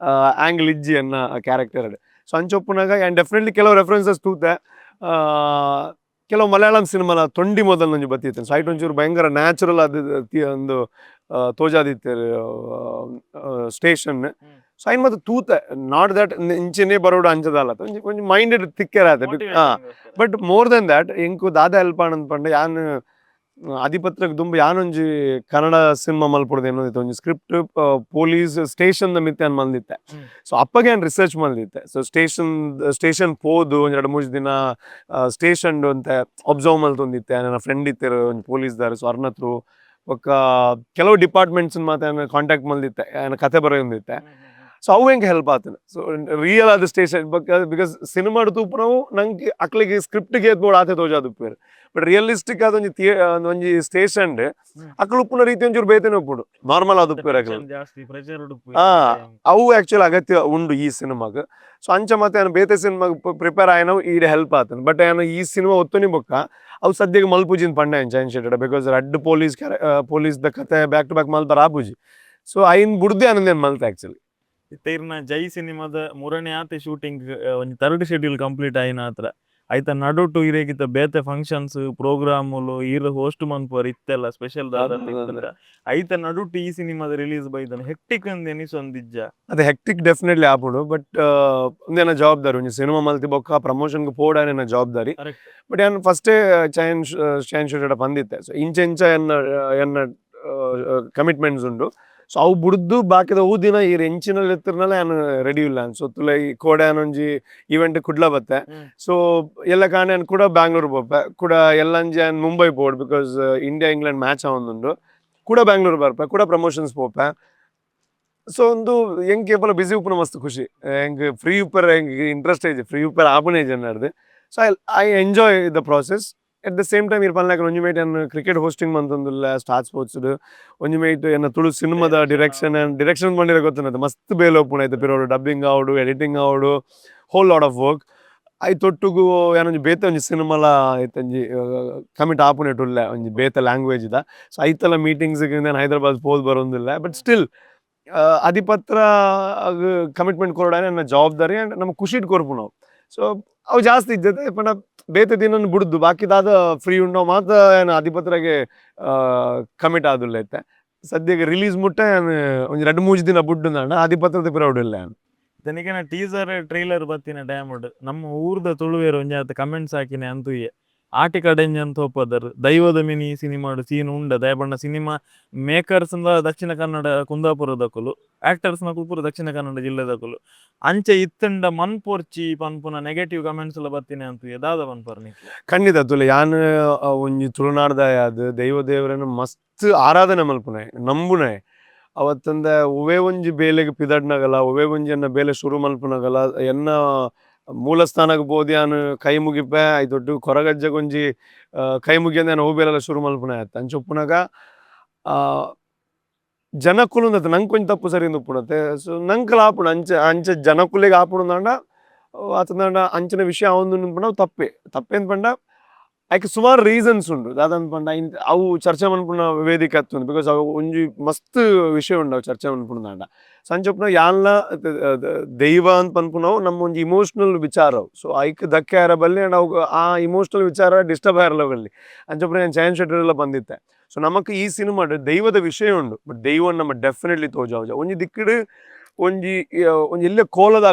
S1: ಆಂಗಲ್ ಇಜ್ಜಿ ಅನ್ನ ಕ್ಯಾರೆಕ್ಟರ್. ಸೊ ಅಂಚ ಉಪ್ಪುನಾಗ ಆ್ಯಂಡ್ ಡೆಫಿನೆಟ್ಲಿ ಕೆಲವು ರೆಫರೆನ್ಸಸ್ ತೂತೆ. ಕೆಲವು ಮಲಯಾಳಂ ಸಿನಿಮಾಲ ತೊಂಡಿ ಮೊದಲು ಒಂಜಿ ಬತ್ತಿತ್ತು. ಸೊ ಐಟ್ ಒಂಚೂರು ಭಯಂಕರ ನ್ಯಾಚುರಲ್ ಆದ್ ಒಂದು ತೋಜಾದಿತ್ತೆರ್ ಸ್ಟೇಷನ್. ಸೊ ಐನ್ ಮತ್ತೆ ತೂತೆ, not that ಇಂಚಿನೇ ಬರೋಡು ಅಂಚದಲ್ಲ, ಒಂಜಿ ಒಂಜಿ ಮೈಂಡೆಡ್ ತಿಕ್ಕೆರ ಆತ. But more than that ಎಂಕು ದಾದ ಹೆಲ್ಪ್ ಆಂಡ್ ಪಂಡ, ಯಾನ್ ಅಧಿಪತ್ರಗ್ ದುಂಬು ಯಾನೊಂಜಿ ಕನ್ನಡ ಸಿನಿಮಾ ಮಲ್ಪೊಡ್ದು ಏನೊಂದಿತ್ತು, ಒಂಜಿ script police station the ಮಿತ್ತೆ ಯಾನ್ ಮಲ್ದಿತ್ತೆ. ಸೊ ಅಪ್ಪಗೆ ಯಾನ್ ರಿಸರ್ಚ್ ಮಲ್ದಿತ್ತೆ. So station station ಪೋದು ಒಂಜಿ 2-3 ದಿನ ಸ್ಟೇಷನ್ ಒಂತೆ ಅಬ್ಸರ್ವ್ ಮಲ್ತೊಂದಿತ್ತೆ. ನನ್ನ ಫ್ರೆಂಡ್ ಇತ್ತೆರ್ ಒಂಜಿ ಪೊಲೀಸ್ ದಾರ್. ಸೊ ಅರ್ನತ್ರು ಬೊಕ್ಕ ಕೆಲವು ಡಿಪಾರ್ಟ್ಮೆಂಟ್ಸ್ ಮಾತ ಯಾನ್ ಕಾಂಟ್ಯಾಕ್ಟ್ ಮಲ್ದಿತ್ತೆ, ಯಾನ್ ಕತೆ ಬರೆಯೊಂದಿತ್ತೆ. So ಅವು ಎಂಕ್ ಹೆಲ್ಪ್ ಆತನ. ಸೊ ರಿಯಲ್ ಆದ station, because cinema ತೂಪುನವು ನಂಗೆ ಅಕ್ಲಿಗೆ ಸ್ಕ್ರಿಪ್ಟ್ ಗೆ ಬೋಡ್ ಆತೆ ತೋಜಾದು ಉಪ್ಪೇರು. ಬಟ್ ರಿಯಲಿಸ್ಟಿಕ್ ಆದ ಒಂಜಿ ಒಂಜಿ ಸ್ಟೇಷನ್ ಅಕ್ಲು ಉಪ್ಪುನ ರೀತಿ ಒಂಚೂರು ಬೇತೆನೆ ಉಪ್ಪುಡು, ನಾರ್ಮಲ್ ಆದ ಉಪ್ಪೇರು ಅಕ್ಲು.
S2: ಜಾಸ್ತಿ ಪ್ರೆಷರ್.
S1: ಅವು ಆಕ್ಚುಲಿ ಅಗತ್ಯ ಉಂಡು ಈ ಸಿನಿಮಾಗ್. ಸೊ ಅಂಚ ಮತ್ತೆ ನಾನು ಬೇತೆ ಸಿನಿಮಾಗ್ ಪ್ರಿಪೇರ್ ಆಯ್ನವು ಈಡೆ ಹೆಲ್ಪ್ ಆತನ. ಬಟ್ ನಾನು ಈ ಸಿನಿಮಾ ಒತ್ತುನಿ ಬೊಕ್ಕ ಅವು ಸದ್ಯಕ್ಕೆ ಮಲ್ಪುಜಿನ್ ಪಂಡೆ ಚೈನ್ ಶೆಟ್ಟಡ, because ರಡ್ಡ್ police police the ಕತೆ back to back ಮಲ್ಪರ ಆಪುಜಿ. ಸೊ ಐನ್ ಬುಡ್ದೆ ಆನಂದೇನ್ ಮಲ್ತೆ ಆಕ್ಚುಲಿ.
S2: ಇತ್ತೆ ಇರ್ನ ಜೈ ಸಿನಿಮಾದ ಮೂರನೇ ಆತೆ ಶೂಟಿಂಗ್, ಒಂಜಿ third schedule complete ಆಯಿನ ಹತ್ರ. ಐತ ನಡುಟು ಇರೇಗಿತ್ತ ಬೇತೆ ಫಂಕ್ಷನ್ಸ್ ಪ್ರೋಗ್ರಾಮುಲು ಈರ್ ಹೋಸ್ಟ್ ಮನ್ಪುವರ್ ಇತ್ತೆಲ್ಲ ಸ್ಪೆಷಲ್. ಐತ ನಡುಟು ಈ ಸಿನಿಮಾದ ರಿಲೀಸ್ ಬೈದನ ಹೆಕ್ಟಿಕ್ ಅಂದ್ ಎನಿಸೊಂದಿಜ್ಜ?
S1: ಅದು ಹೆಕ್ಟಿಕ್ ಡೆಫಿನೆಟ್ಲಿ ಆಪುಂಡು. ಬಟ್ ಒಂದೇನ ಜವಾಬ್ದಾರಿ, ಒಂಜಿ ಸಿನಿಮಾ ಮಲ್ತಿ ಬೊಕ್ಕ ಪ್ರಮೋಷನ್ಗೆ ಪೋಡಾನೇನ ಜವಾಬ್ದಾರಿ. ಬಟ್ ಯಾನ್ ಫಸ್ಟೇ ಚೈನ್ ಚೈನ್ ಶೂಟ್ ಬಂದಿತ್ತೆ. ಸೊ ಇಂಚ ಇಂಚ ಎನ್ನ ಎನ್ನ ಕಮಿಟ್ಮೆಂಟ್ಸ್ ಉಂಡು. ಸೊ ಅವು ಬುಡ್ದು ಬಾಕಿದ ಅವು ದಿನ ಈ ಎಂಚಿನಲ್ಲಿ ಎತ್ತಿರ್ನಲ್ಲ ಯಾನ್ ರೆಡಿ ಇಲ್ಲ. ಸೊ ತುಲೈ ಕೋಡೆ ಒಂಜಿ ಈವೆಂಟ್ ಕುಡ್ಲ ಬತ್ತೆ. ಸೊ ಎಲ್ಲ ಕಾಣೆ ಯಾನ್ ಕೂಡ ಬ್ಯಾಂಗ್ಳೂರ್ ಪೋಪೆ, ಕೂಡ ಎಲ್ಲಂಜಿ ಯಾನ್ Mumbai pod, because India England match ಆವೊಂದುಂಡು. ಕೂಡ ಬ್ಯಾಂಗ್ಳೂರ್ ಬರ್ಪೆ, ಕೂಡ ಪ್ರಮೋಷನ್ಸ್ ಪೋಪೆ. ಸೊ ಒಂದು ಎಂಕ್ ಏಪಲ ಬಿಸಿ ಉಪ್ಪುನ ಮಸ್ತ್ ಖುಷಿ. ಎಂಕ್ ಫ್ರೀ ಉಪ್ಪರ್ ಎಂಕ್ ಇಂಟ್ರೆಸ್ಟ್ ಐಜಿ, ಫ್ರೀ ಉಪ್ಪರ್ ಆಪುನೇ ಜನ್ನರ್ದು. So I enjoy the process. At the same time ಇರ್ ಪನ್ಲಾಕ ಒಂಜಿ ಮೇಟ್ ಯಾನ್ ಕ್ರಿಕೆಟ್ ಹೋಸ್ಟಿಂಗ್ ಮಂತೊಂದುಲ್ಲ ಸ್ಟಾರ್ ಸ್ಪೋರ್ಟ್ಸ್. ಒಂಜಿ ಮೇಟ್ ಎನ್ನ ತುಳು ಸಿನಿಮಾದ ಡಿರೆಕ್ಷನ್ ಡಿರೆಕ್ಷನ್ ಬಂದಿರೋ ಗೊತ್ತುಂಟು, ಮಸ್ತ್ ಬೇಲೆ ಉಪ್ಪುನ ಐತೆ ಪಿರೋಡು. ಡಬ್ಬಿಂಗ್ ಆವಡು, ಎಡಿಟಿಂಗ್ ಆವಡು, hole lot of work. ಐತೊಟ್ಟುಗು ಯಾನೊಂಜಿ ಬೇತೆ ಒಂಜಿ ಸಿನಿಮಾಲ ಐತೊಂಜಿ ಕಮಿಟ್ ಆಪುನೆಟ್ ಉಲ್ಲೆ, ಒಂಜಿ ಬೇತೆ ಲ್ಯಾಂಗ್ವೇಜ್ ದ. ಸೊ ಐತಲ ಮೀಟಿಂಗ್ಸ್ ನಾನು ಹೈದರಾಬಾದ್ ಪೋದ್ ಬರೋಂದಿಲ್ಲ. ಬಟ್ ಸ್ಟಿಲ್ ಅಧಿಪತ್ರ ಕಮಿಟ್ಮೆಂಟ್ ಕೊರಡಾನೆ ನನ್ನ ಜವಾಬ್ದಾರಿ ಅಂಡ್ ನಮ್ಮ ಖುಷಿಟ್ ಕೊರ್ಪು ನಾವು. ಸೊ ಅವು ಜಾಸ್ತಿ ಇದ್ದತೆ ಪಂಡ ಬೇತೆ ದಿನ ಬುಡ್ದು ಬಾಕಿದಾದ ಫ್ರೀ ಉಂಡು ಮಾತ್ರ ಏನು ಅಧಿಪತ್ರಗೆ ಕಮಿಟ್ ಆದುಲ್ಲ. ಇತ್ತೆ ಸದ್ಯಕ್ಕೆ ರಿಲೀಸ್ ಮುಟ್ಟ ಯಾನ್ ಒಂಜಿ ರಡ್ಡ್ ಮೂಜಿ ದಿನ ಬುಡ್ಡು ನಾಡ ಅಧಿಪತ್ರದ ಪಿರವುಡು ಇಲ್ಲ ಯಾನ್.
S2: ತನಿಖೆನ ಟೀಸರ್ ಟ್ರೈಲರ್ ಬತ್ತಿನ ಟೈಮ್ ನಮ್ಮ ಊರ್ದ ತುಳುವೇರು ಒಂಜಾತ್ ಕಮೆಂಟ್ಸ್ ಹಾಕಿನೆ ಅಂತುಯೆ, ಆಟಿ ಕಡೆಂಜ್ ಅಂತ ಒಪ್ಪದರ್ ದೈವದ ಮಿನಿ ಸಿನಿಮಾಡು ಸೀನ್ ಉಂಡ ದಯಪಂಡ. Cinema makers Dakshina Kannada ಕುಂದಾಪುರದಕುಲು, actors ನಕುಲು ಪೂರ ದಕ್ಷಿಣ ಕನ್ನಡ ಜಿಲ್ಲೆದಕುಲು. ಅಂಚೆ ಇತ್ತಂಡ ಮನ್ಪೊರ್ಚಿ ಪನ್ಪುನ ನೆಗೆಟಿವ್ ಕಮೆಂಟ್ಸ್ ಎಲ್ಲ ಬತ್ತಿನ ಅಂತುಯೆ, ದಾದ ಪನ್ಪರ್ ನಿಕ್ಲು?
S1: ಖಂಡಿತ ತುಲೆ ಯಾನ್ ಒಂಜಿ ತುಳುನಾಡ್ದ ಅದು ದೈವ ದೇವರನ್ನು ಮಸ್ತ್ ಆರಾಧನೆ ಮಲ್ಪುನೆ ನಂಬುನೆ. ಅವತ್ತಂದ ಒವ್ವೇ ಒಂಜಿ ಬೇಲೆಗ್ ಪಿದಡ್ನಗಲ, ಒವ್ವೇ ಒಂಜಿ ಎನ್ನ ಬೇಲೆ ಶುರು ಮಲ್ಪುನಗಲ, ಎನ್ನ ಮೂಲ ಸ್ಥಾನಗ್ ಪೋದು ಯಾನ್ ಕೈ ಮುಗಿಪೆ. ಐತೊಟ್ಟು ಕೊರಗಜ್ಜಗೊಂಜಿ ಕೈ ಮುಗಿಯಂದೆ ಯಾನ್ ಒವು ಬೇಲೆಲ ಶುರು ಮಲ್ಪುನೆ ಆತ್. ಅಂಚ ಉಪ್ಪುನಗ ಜನಕುಲು ನಂಕ್ ಒಂಜಿ ತಪ್ಪು ಸರಿ ಉಪ್ಪುನತೆ. ಸೊ ನಂಕಲ ಆಪುಂಡು ಅಂಚ ಅಂಚ ಜನಕುಲೆಗ್ ಆಪುಂಡು ಆತಂದಾಂಡ ಅಂಚಿನ ವಿಷಯ ಆವೊಂದು ಪಂಡ ಅವು ತಪ್ಪೆ. ತಪ್ಪೇಂದ್ ಪಂಡ ಐಕ್ ಸುಮಾರು ರೀಸನ್ಸ್ ಉಂಡು. ದಾದಂದ್ ಪಂಡ ಅವು ಚರ್ಚೆ ಮನ್ಪುನ ವೇದಿಕೆ ಅತ್ತುಂಡು, because ಅವು ಒಂಜಿ ಮಸ್ತ್ ವಿಷಯ ಉಂಡು ಅವು ಚರ್ಚೆ ಮನ್ಪುನದಾಂಡ. ಸೊ ಅಂಚ ಉಪ್ಪುನ ಯಾನ್ಲ ದೈವ ಅಂತ ಪನ್ಪುನವು ನಮ್ಮ ಒಂಜಿ ಇಮೋಷನಲ್ ವಿಚಾರ ಅವು. ಸೊ ಐಕ್ ಧಕ್ಕೆ ಆರ ಬಲ್ಲಿ ಅಂಡ್ ಅವು ಆ ಇಮೋಷನಲ್ ವಿಚಾರ ಡಿಸ್ಟರ್ಬ್ ಆಯರ್ಲ ಬಲ್ಲಿ. ಅಂಚ ಉಪ್ಪುನ ಯಾನ್ ಚಯನ್ ಶೆಟ್ಟರ್ ಬಂದಿತ್ತೆ. ಸೊ ನಮಕ್ ಈ ಸಿನಿಮಾಡ್ ದೈವದ ವಿಷಯ ಉಂಡು, ಬಟ್ ದೈವ ನಮ್ಮ ಡೆಫಿನೆಟ್ಲಿ ತೋಜಾವುಜ. ಒಂಜಿ ದಿಕ್ಕಡ್ ಒಂಜಿ ಒಂಜಿ ಎಲ್ಲೆ ಕೋಲದ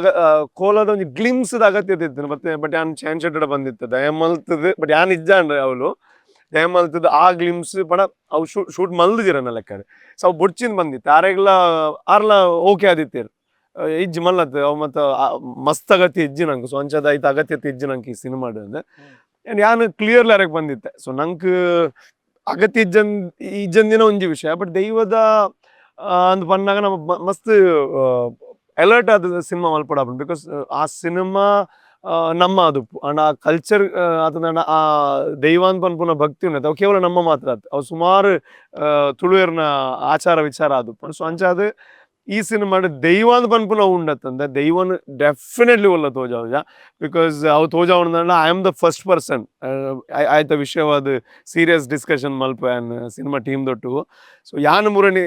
S1: ಕೋಲದ ಒಂಜಿ ಗ್ಲಿಮ್ಸ್ ಅಗತ್ಯತೆ ಇತ್ತು ಮತ್ತೆ. ಬಟ್ ಯಾನ್ ಚಯನ್ ಶೆಟ್ಟರ್ ಬಂದಿತ್ತು ದಯಮಲ್ತದ. ಬಟ್ ಯಾನ್ ಇಜ್ಜಾಂಡ್ ಅವಳು ದಯಮಲ್ತದ ಆ ಗ್ಲಿಮ್ಸ್ ಪಡ ಅವು ಶೂಟ್ ಶೂಟ್ ಮಲ್ದಿರ ಲೆಕ್ಕ. ಸೊ ಅವು ಬೊಡ್ಚಿನ ಬಂದಿತ್ತು, ಆರೆಗ್ಲ ಆರ್ಲ ಓಕೆ ಆದಿತ್ತೇರು ಇಜ್ಜಿ ಮಲ್ಲತ್ ಅವು ಮತ್ತ ಮಸ್ತ್ ಅಗತ್ಯ ಇಜ್ಜಿ ನಂಗೆ. ಸೊ ಅಂಚದ ಐತ ಅಗತ್ಯತೆ ಇಜ್ಜಿ ನಂಗೆ ಈ ಸಿನಿಮಾಡ್ ಅಂದ್ ಅಂಡ್ ಯಾನ್ ಕ್ಲಿಯರ್ಲಿ ಅರೆಗ್ ಬಂದಿತ್ತೆ. ಸೊ ನಂಕ್ ಅಗತ್ಯ ಇಜ್ಜನ್ ಇಜ್ಜಂದಿನ ಒಂಜಿ ವಿಷಯ. ಬಟ್ ದೈವದ ಅಂದ್ ಪನ್ನಾಗ ನಮ್ಮ ಮಸ್ತ್ ಅಲರ್ಟ್ ಆದ ಸಿನಿಮಾ ಮಲ್ಪೊಡಾಪುಂಡು, because ಆ ಸಿನಿಮಾ ನಮ್ಮ ಅದು ಅಂಡ್ ಆ ಕಲ್ಚರ್ ಆತಂದಾಂಡ ಆ ದೈವ ಅಂದ್ ಪನ್ಪುನ ಭಕ್ತಿ ಉಂಡತೆ ಅವು ಕೇವಲ ನಮ್ಮ ಮಾತ್ರ ಅತ್, ಅವು ಸುಮಾರು ತುಳುವೆರ್ನ ಆಚಾರ ವಿಚಾರ ಅದು. ಸೊ ಅಂಚಾದ್ ಈ ಸಿನಿಮಾಡ್ ದೈವ ಅಂದ್ ಪನ್ಪುನ ಉಂಡತ್ತಂದೆ ದೈವನ್ ಡೆಫಿನೆಟ್ಲಿ ಒಲ್ಲ ತೋಜಾವುಜ, because ಅವು ತೋಜಾವುಂಡ I am the first person ಆಯ್ತ ವಿಷಯವಾದ ಸೀರಿಯಸ್ ಡಿಸ್ಕಷನ್ ಮಲ್ಪ ಯಾನ್ ಸಿನಿಮಾ ಟೀಮ್ ದೊಟ್ಟು. ಸೊ ಯಾನ್ ಮುರಣಿ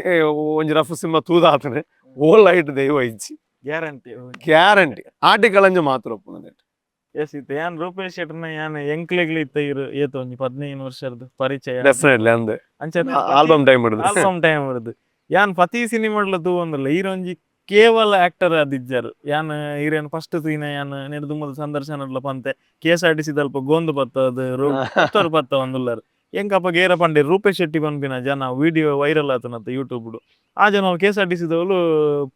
S1: ಒಂಜಿ ರಫ್ ಸಿನಿಮಾ ತೂದಾತನೆ ಓಲ್ ಐಟ್ ದೈವ ಇಜ್ಜಿ.
S2: ಗ್ಯಾರಂಟಿ?
S1: ಗ್ಯಾರಂಟಿ. ಆಟಿ ಕಳಂಜ ಮಾತ್ರ ಉಪ್ಪುನದೆ.
S2: ಎಸ್, ಇತ್ತೆ ಯಾನ್ ರೂಪೇಶ್ ಶೆಟ್ಟರ್ನ ಯಾನ್ ಎಂಕ್ಲೆಗ್ಲ ಇತ್ತ ಇರು ಏತ ಒಂಜಿ 15 ವರ್ಷದ ಪರಿಚಯ.
S1: ಡೆಫಿನೆಟ್ಲಿ ಅಂದೆ.
S2: ಅಂಚ
S1: ಆಲ್ಬಮ್ ಟೈಮ್ ಹಿಡಿದು.
S2: ಆಲ್ಬಮ್ ಟೈಮ್ ಹಿಡಿದು ಯಾನ್ ಪ್ರತಿ ಸಿನಿಮಾಡ್ಲ ತೂವೊಂದುಲ್ಲ. ಈರೊಂಜಿ ಕೇವಲ ಆಕ್ಟರ್ ಆದಿಜ್ಜಾರು. ಯಾನ್ ಈರೇನ್ ಫಸ್ಟ್ ತೂಯಿನ ಯಾನ್ ನೆರ್ದು ಸಂದರ್ಶನಡ್ಲ ಪಂತೆ, ಕೆಎಸ್ಆರ್ಟಿಸಿ ದಲ್ಪ ಗೋಂದು ಬತ್ತದು ರೋಡ್ ಪತ್ತ ಒಂದುಲ್ಲಾರ್ ಎಂಕಪ್ಪ ಗೇರ ಪಂಡೆ ರೂಪೇಶ್ ಶೆಟ್ಟಿ ಪನ್ಪಿನ ಜನ ವಿಡಿಯೋ ವೈರಲ್ ಆತನತ್ತ ಯೂಟ್ಯೂಬ್. ಆ ಜನ ಕೆಎಸ್ಆರ್ಟಿಸಿ ದವಲು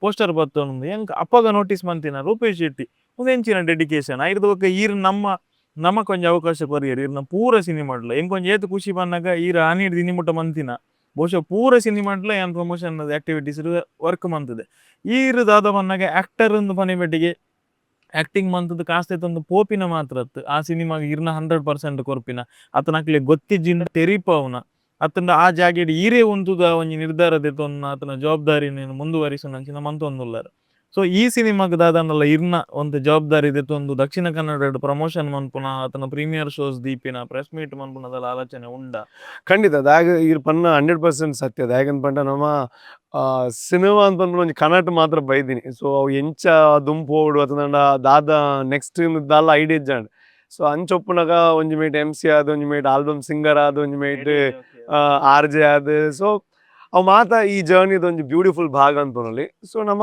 S2: ಪೋಸ್ಟರ್ ಬತ್ತೊಂದು ಎಂಕ್ ಅಪ್ಪಗ ನೋಟಿಸ್ ಮಂತಿನ ರೂಪೇಶ್ ಶೆಟ್ಟಿ ಒಂದು ಎಂಚಿನ ಡೆಡಿಕೇಶನ್ ಐರ್ದ ಬೊಕ್ಕ ಈರ್ ನಮ್ಮ ನಮಕ್ ಒಂಜಿ ಅವಕಾಶ ಕೊರಿಯರ್. ಇರ್ನ ಪೂರ ಸಿನಿಮಾಡ್ಲ ಎಂಕೊಂಜಿ ಏತ್ ಖುಷಿ ಪನ್ನಗ ಈರ್ ಆನಿಡ್ ದಿನಿ ಮುಟ್ಟ ಮಂತಿನ ಬಹುಶಃ ಪೂರ ಸಿನಿಮಾಟ್ಲ ಯಾನ್ promotion activities work ಮಂತದೆ. ಈರ್ ದಾದ ಪನ್ನಗ ಆಕ್ಟರ್ ಒಂದು ಪನಿಬೆಟ್ಟಿಗೆ ಆಕ್ಟಿಂಗ್ ಮಂತದ ಕಾಸ್ತೆ ತಂದು ಪೋಪಿನ ಮಾತ್ರ ಅತ್ತು. ಆ ಸಿನಿಮಾಗ್ ಇರ್ನ 100% ಕೊರ್ಪಿನ ಅತನಕ್ಲೆ ಗೊತ್ತಿಜ್ಜಿಂಡ ತೆರಿಪಾವುನ ಅತ್ತಂಡ ಆ ಜಾಗೆಡ್ ಈರೇ ಉಂತುದ ಒಂಜಿ ನಿರ್ಧಾರ ದೆತೊನ್ನ ಆತನ ಜವಾಬ್ದಾರಿನ ಮುಂದುವರಿಸುನ ಅಂಚಿನ ಮಂತೊಂದುಲ್ಲಾರ. ಸೊ ಈ ಸಿನಿಮಾಗ್ ದಾದಾಂಡಲ ಇರ್ನ ಒಂತೆ ಜವಾಬ್ದಾರಿ ದೆತೊಂದು ದಕ್ಷಿಣ ಕನ್ನಡಡ್ ಪ್ರಮೋಷನ್ ಮನ್ಪುನ ಆತನ ಪ್ರೀಮಿಯರ್ ಶೋಸ್ ದೀಪಿನ ಪ್ರೆಸ್ ಮೀಟ್ ಮನ್ಪುನದಲ್ಲ ಆಲೋಚನೆ ಉಂಡ?
S1: ಖಂಡಿತ. ದಾಗ್ ಈರ್ ಪನ್ನ 100% ಸತ್ಯ. ದಾಯೆಗಂದ್ ಪಂಡ ನಮ ಸಿನಿಮಾ ಅಂತ ಪನ್ಪುನ ಒಂಜಿ ಕನಟ್ ಮಾತ್ರ ಬೈದಿನಿ. ಸೊ ಅವು ಎಂಚ ದುಂಪು ಹೋಡು ಅತ್ತಂಡ ದಾದ ನೆಕ್ಸ್ಟ್ ದಾಲ ಐಡಿಯಾ ಇಜ್ಜಾಂಡ್. ಸೊ ಅಂಚ ಉಪ್ಪುನಗ ಒಂಜಿ mate M C ಆದ್, ಒಂಜಿ mate album singer ಆದ್, ಒಂಜಿ mate R J ಆದ್, ಸೊ ಅವು ಮಾತ ಈ ಜರ್ನಿದ ಒಂಜಿ ಬ್ಯೂಟಿಫುಲ್ ಭಾಗ ಅಂತ ಪನೊಲಿ. ಸೊ ನಮ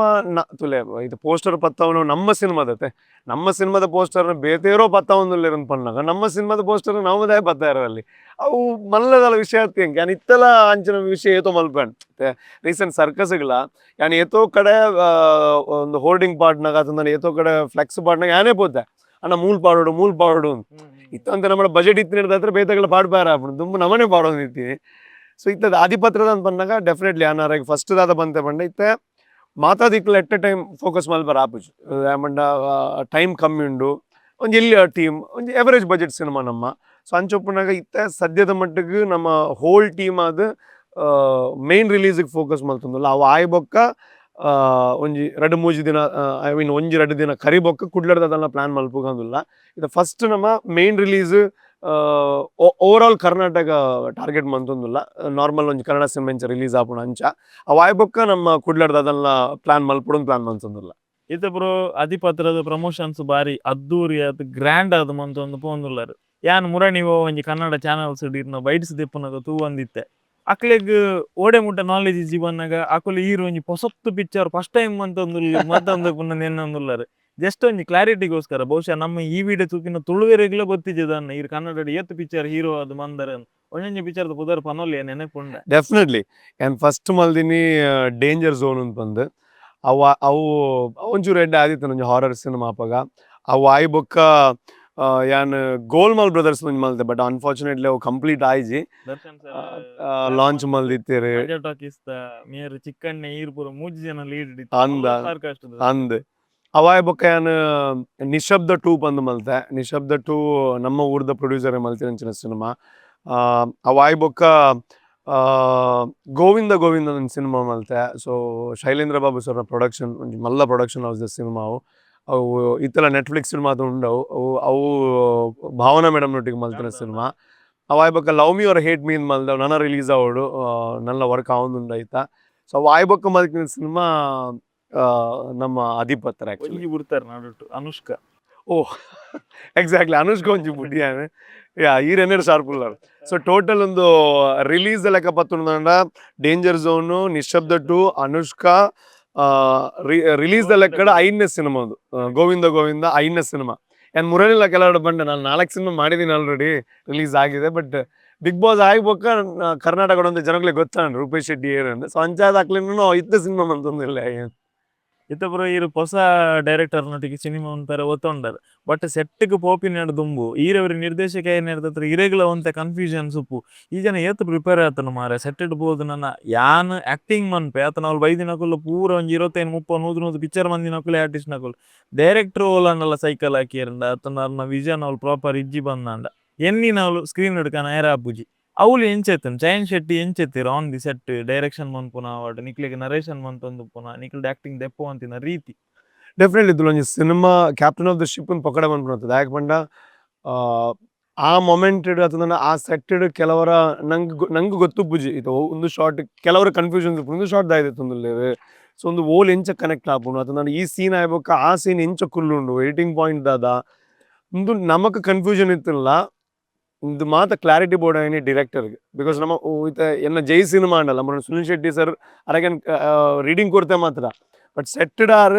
S1: ತುಲೆ ಇದು ಪೋಸ್ಟರ್ ಪತ್ತವನು ನಮ್ಮ ಸಿನಿಮಾದತೆ. ನಮ್ಮ ಸಿನಿಮಾದ ಪೋಸ್ಟರ್ ಬೇತೇರೋ ಪತ್ತವೊಂದುಲ್ಲೆರ್ ಪನ್ನಗ ನಮ್ಮ ಸಿನಿಮಾದ ಪೋಸ್ಟರ್ ನಮ್ಮದೇ ಪತ್ತ ಇರದಲ್ಲಿ ಅವು ಮಲ್ಲದಲ ವಿಷಯ ಅತ್ತಿ. ಯಾನ್ ಇತ್ತಲ ಅಂಚಿನ ವಿಷಯ ಏತೋ ಮಲ್ಪೆನ್. ರೀಸೆಂಟ್ ಸರ್ಕಸ್ಗಳ ಯಾನ್ ಏತೋ ಕಡೆ ಒಂದು ಹೋರ್ಡಿಂಗ್ ಪಾಡ್ನಾಗ ಅತಂದ ಏತೋ ಕಡೆ ಫ್ಲೆಕ್ಸ್ ಪಾಡ್ನಾಗ ಯಾನೇ ಪೋತೆ, ಅಣ್ಣ ಮೂಲ್ ಪಾಡೋಡು ಮೂಲ್ ಪಾಡೋಡು. ಇತ್ತಂತ ನಮ್ಮ ಬಜೆಟ್ ಇತ್ತಿನ ಹತ್ರ ಬೇತಗಳ ಪಾಡ್ಪಾರ ದುಂಬು ನಮನೆ ಪಾಡೋದು ಇತ್ತೀನಿ. ಸೊ ಇತ್ತದ ಆದಿಪತ್ರದ ಅಂತ ಬಂದಾಗ ಡೆಫಿನೆಟ್ಲಿ ಅನ್ನಾರ ಫಸ್ಟ್ ದಾದ ಬಂತೆ ಪಂಡ ಇತ್ತೆ ಮಾತಾದಿಕ್ಲ at a time focus ಮಲ್ಪರ ಆಪುಜಿ. ಪಂಡ ಟೈಮ್ ಕಮ್ಮಿ ಉಂಡು, ಒಂಜಿ ಎಲ್ಲಿ ಟೀಮ್, ಒಂಜಿ average budget cinema ನಮ್ಮ. ಸೊ ಅಂಚೊಪ್ಪುನಾಗ ಇತ್ತೆ ಸದ್ಯದ ಮಟ್ಟಿಗೆ ನಮ್ಮ ಹೋಲ್ ಟೀಮ್ ಅದು ಮೇನ್ ರಿಲೀಸಿಗೆ ಫೋಕಸ್ ಮಲ್ತೊಂದುಲ್ಲ. ಅವು ಆಯ್ ಬೊಕ್ಕ ಒಂಜಿ ರಡ್ಡ್ ಮೂಜಿ ದಿನ, I mean ಒಂಜಿ ರಡ್ಡ್ ದಿನ ಕರಿ ಬೊಕ್ಕ ಕುಡ್ಲಡ್ದದಲ್ಲ ಪ್ಲಾನ್ ಮಲ್ಪುಗಂದುಲ್ಲ. ಇದು ಫಸ್ಟ್ ನಮ್ಮ main release over all Karnataka target ಮಂತೊಂದುಲ್ಲ. Normal ಒಂಜಿ ಕನ್ನಡ ಸಿನಿಮಾ ಇಂಚ ರಿಲೀಸ್ ಆಪುನ ಅಂಚ ಅವು ಆಯ್ ಬೊಕ್ಕ ನಮ್ಮ ಕುಡ್ಲಡ್ದದಲ್ಲ ಪ್ಲಾನ್ ಮಲ್ಪುಡು ಪ್ಲಾನ್ ಮಂತೊಂದುಲ್ಲ.
S2: ಇತ್ತೆ ಬ್ರೋ, ಅಧಿಪತ್ರದ ಪ್ರಮೋಷನ್ಸ್ ಬಾರಿ ಅದ್ದೂರಿ ಆದ್ ಗ್ರ್ಯಾಂಡ್ ಆದ್ ಮಂತೊಂದು ಪೋವೊಂದುಲ್ಲಾರ್. ಯಾನ್ ಮುರಣಿ ಒಂಜಿ ಕನ್ನಡ ಚಾನಲ್ಸ್ ಇರ್ನ ಬೈಟ್ಸ್ ದೆಪ್ಪುನಗ ತೂವೊಂದಿತ್ತೆ. ಅಕ್ಲೆಗ್ ಓಡೆ ಮುಟ್ಟ ನಾಲೆಜ್ ಇಜ್ಜಿ ಬನ್ನಗ ಅಕುಲು ಈರ್ ಒಂಜಿ ಪೊಸತ್ತು picture first time ಮಂತೊಂದುಲ್ಲೆರ್ ಮತ್ತೊಂದು ಪುನ ನೆನ್ನೊಂದುಲ್ಲಾರ್. ಜಸ್ಟ್ ಒಂಜಿ ಕ್ಲಾರಿಟಿಗೋಸ್ಕರ, ಬಹುಶಃ ನಮ್ಮ ಈ ವಿಡಿಯೋ ತೂಪಿನ ತುಳುವೆರೆಗ್ಲ ಗೊತ್ತಿಜ್ಜಿ ಈರ್ ಕನ್ನಡಡ್ ಏತ್ ಪಿಕ್ಚರ್ ಹೀರೋ ಆದ್ ಮಂದರ್. ಒಂಜೊಂಜಿ ಪಿಕ್ಚರ್ದ ಪುದರ್ ಪನೊಲಿ, ನೆನಪುಂಡ?
S1: ಡೆಫಿನೆಟ್ಲಿ. ಯಾನ್ ಫಸ್ಟ್ ಮಲ್ದಿನಿ ಡೇಂಜರ್ ಝೋನ್ ಅಂತ ಬಂದು. ಅವ ಅವು ಒಂಚೂರು ಎಡ್ಡೆ ಆದಿತ್ತು, ಒಂಜಿ ಹಾರರ್ ಸಿನಿಮಾ ಅಪಗ. ಅವು ಆಯ್ ಬೊಕ್ಕ ಯಾನ್ ಗೋಲ್ಮಾಲ್ ಬ್ರದರ್ಸ್ ಒಂಜಿ ಮಲ್ತೆ, ಬಟ್ ಅನ್ಫಾರ್ಚುನೇಟ್ಲಿ ಅವು ಕಂಪ್ಲೀಟ್ ಆಯ್ಜಿ.
S2: ದರ್ಶನ್.
S1: ಲಾಂಚ್ ಮಲ್ದಿತ್ತೆರ್.
S2: ಮಜಾ ಟಾಕೀಸ್ ದ ಮೇರ್ ಚಿಕ್ಕಣ್ಣೆ ಈರ್ ಪೂರ ಮೂಜಿ ಜನ ಲೀಡ್.
S1: ಅಂದ. ಅಂದ್ ಅವಾಯ್ ಬೊಕ್ಕ ಯಾನ್ ನಿಶಬ್ದ 2 ಪಂದ್ ಮಲ್ತೆ. ನಿಶಬ್ದ 2 ನಮ್ಮ ಊರ್ದ ಪ್ರೊಡ್ಯೂಸರ್ ಮಲ್ತಿನಂಚಿನ ಸಿನಿಮಾ. ಅವಾಯ್ ಬೊಕ್ಕ ಗೋವಿಂದ ಗೋವಿಂದ ಒಂಜಿ ಸಿನಿಮಾ ಮಲ್ತೆ. ಸೊ ಶೈಲೇಂದ್ರ ಬಾಬು ಸರ್ನ ಪ್ರೊಡಕ್ಷನ್, ಒಂಜಿ ಮಲ್ಲ production house the cinema. ಅವು ಅವು ಇತ್ತೆಲ ನೆಟ್ಫ್ಲಿಕ್ಸ್ ಮಾತ ಉಂಡವು. ಅವು ಅವು ಭಾವನಾ ಮೇಡಮ್ ನೊಟ್ಟಿಗೆ ಮಲ್ತಿನ ಸಿನಿಮಾ. ಅವಾಯ್ ಬೊಕ್ಕ Love Me or Hate Me ಮಲ್ದವು, ನನ ರಿಲೀಸ್ ಆವೊಡು, ನಲ್ಲ ವರ್ಕ್ ಆವೊಂದುಂಡು ಐತ. ಸೊ ಅವಾಯ್ ಬೊಕ್ಕ ಮಲ್ತಿನ ಸಿನಿಮಾ ನಮ್ಮ ಅಧಿಪತ್ರ ಆಕ್ಚುಲಿ.
S2: ಒಂಜಿ ಬಿಡ್ತಾರೆ ನಡುಟು, ಅನುಷ್ಕಾ.
S1: ಓ ಎಕ್ಸಾಕ್ಟ್ಲಿ, ಅನುಷ್ಕಾ ಒಂಜಿ ಬುಡ್ಡಿ ಯಾನ್. ಯಾ, ಈರ್ ಎನ್ನೆಡ್ ಶಾರ್ಪ್ ಉಲ್ಲಾರ್. ಸೊ ಟೋಟಲ್ ಒಂದು ರಿಲೀಸ್ ಲೆಕ್ಕ ಪತ್ತುಂಡ ಡೇಂಜರ್ ಝೋನ್, ನಿಶಬ್ದ 2, ಅನುಷ್ಕಾ, ರಿಲೀಸ್ ದ ಲೆಕ್ಕಡ ಐದನೇ ಸಿನಿಮಾ ಅದು. ಗೋವಿಂದ ಗೋವಿಂದ ಐದನೇ ಸಿನಿಮಾ. ಯಾನ್ ಮುರಳಿಲ್ಲ ಕೆಲವರು ಬಂಡೆ, ನಾನು ನಾಲ್ಕು ಸಿನಿಮಾ ಮಾಡಿದ್ದೀನಿ, ಆಲ್ರೆಡಿ ರಿಲೀಸ್ ಆಗಿದೆ. But big boss ಆಗಿ ಬೊಕ್ಕ ಕರ್ನಾಟಕದ ಒಂದು ಜನಗಳಿಗೆ ಗೊತ್ತಾಂಡ್ ರೂಪೇಶ್ ಶೆಟ್ಟಿ ಏರ್. ಸೊ ಅಂಚಾದ ಅಕ್ಲೆನು ಇತ್ತ ಸಿನಿಮಾ ಮಂತೊಂದಿಲ್ಲ.
S2: ಇತ್ತೆ ಪೂರ ಈರ್ ಹೊಸ ಡೈರೆಕ್ಟರ್ ನೊಟ್ಟಿಗೆ ಸಿನಿಮಾ ಉಂತಾರೆ ಒತ್ತೊಂಡರ್. ಬಟ್ ಸೆಟ್ಗೆ ಪೋಪಿನ ದುಂಬು ಈರವರಿ ನಿರ್ದೇಶಕ ಏನಿರ್ತತ್ರ ಇರೆಗ್ಲ ಒಂತೆ ಕನ್ಫ್ಯೂಷನ್ ಸುಪ್ಪು. ಈ ಜನ ಏತ್ ಪ್ರಿಪೇರ್ ಆತನ ಮಾರೆ, ಸೆಟ್ ಪೋದು ನನ್ನ ಯಾನ್ ಆಕ್ಟಿಂಗ್ ಮನ್ಪೆ ಆತನ ಅವ್ಲು ಬೈದಿನಕುಲು ಪೂರ ಒಂಜಿ 25 30 100 100 ಪಿಕ್ಚರ್ ಮಂದಿನಕುಲೆ ಆರ್ಟಿಸ್ಟ್ ನಕುಲು. ಡೈರೆಕ್ಟರ್ ಓಲಾಂಡಲ ಸೈಕಲ್ ಹಾಕಿರಂಡ ಆತನ ಅರ್ನ ವಿಷನ್ ಅವ್ಲು ಪ್ರಾಪರ್ ಇಜ್ಜಿ ಬಂದಾಂಡ ಎನ್ನಿನವ್ಲು ಸ್ಕ್ರೀನ್ ಹಿಡ್ಕನ ಏರ ಆಪುಜಿ. ಅವ್ಲು ಎಂಚೆತ್ತನ್ ಚಯನ್ ಶೆಟ್ಟಿ ಎಂಚೆತ್ತೀರ್ on the set direction ಮನ್ಪುನ award ನಿಕ್ಲೆಗ್ ನರೇಷನ್ ಮಂತೊಂದುಪ್ಪುನ ನಿಕ್ಲೆಡ್ ಆಕ್ಟಿಂಗ್ ದೆಪ್ಪು ಅಂತಿನ ರೀತಿ?
S1: ಡೆಫಿನೆಟ್ಲಿ ಇದು ಒಂಜಿ cinema captain of the ship ಪಕಡ ಮನ್ಪುನಂತ. ದಾಯೆ ಪಂಡ ಆ ಮೊಮೆಂಟ್ ಅತಂಡ ಆ ಸೆಟ್ ಕೆಲವರ ನಂಗ್ ನಂಗ್ ಗೊತ್ತುಪ್ಪುಜಿ. ಇದು ಒಂದು ಶಾಟ್ ಕೆಲವರ ಕನ್ಫ್ಯೂಷನ್, ಒಂದು ಶಾಟ್ ದಾಯ್ದೆ. ಸೊ ಒಂದು ಓಲ್ ಎಂಚ ಕನೆಕ್ಟ್ ಆಪುಂಡು ಅತಂಡ ಈ ಸೀನ್ ಆಯ್ಬೊಕ್ಕ ಆ ಸೀನ್ ಎಂಚ ಕುಲ್ಲುಂಡು, ಎಡಿಟಿಂಗ್ ಪಾಯಿಂಟ್ ದಾದ, ಒಂದು ನಮಕ್ ಕನ್ಫ್ಯೂಷನ್ ಇತ್ತಿಲ್ಲ. ಒಂದು ಮಾತ ಕ್ಲಾರಿಟಿ ಬೋರ್ಡ್ ಆಯ್ನಿ ಡೈರೆಕ್ಟರ್. Because ನಮ್ಮ ಇತ್ತೆ ಎನ್ನ ಜೈ ಸಿನಿಮಾ ಅಂಡಲ್ಲ ನಮ್ಮ ಸುನಿಲ್ ಶೆಟ್ಟಿ ಸರ್ ಅರಗನ್ ರೀಡಿಂಗ್ ಕೊಡ್ತೆ ಮಾತ್ರ, but set R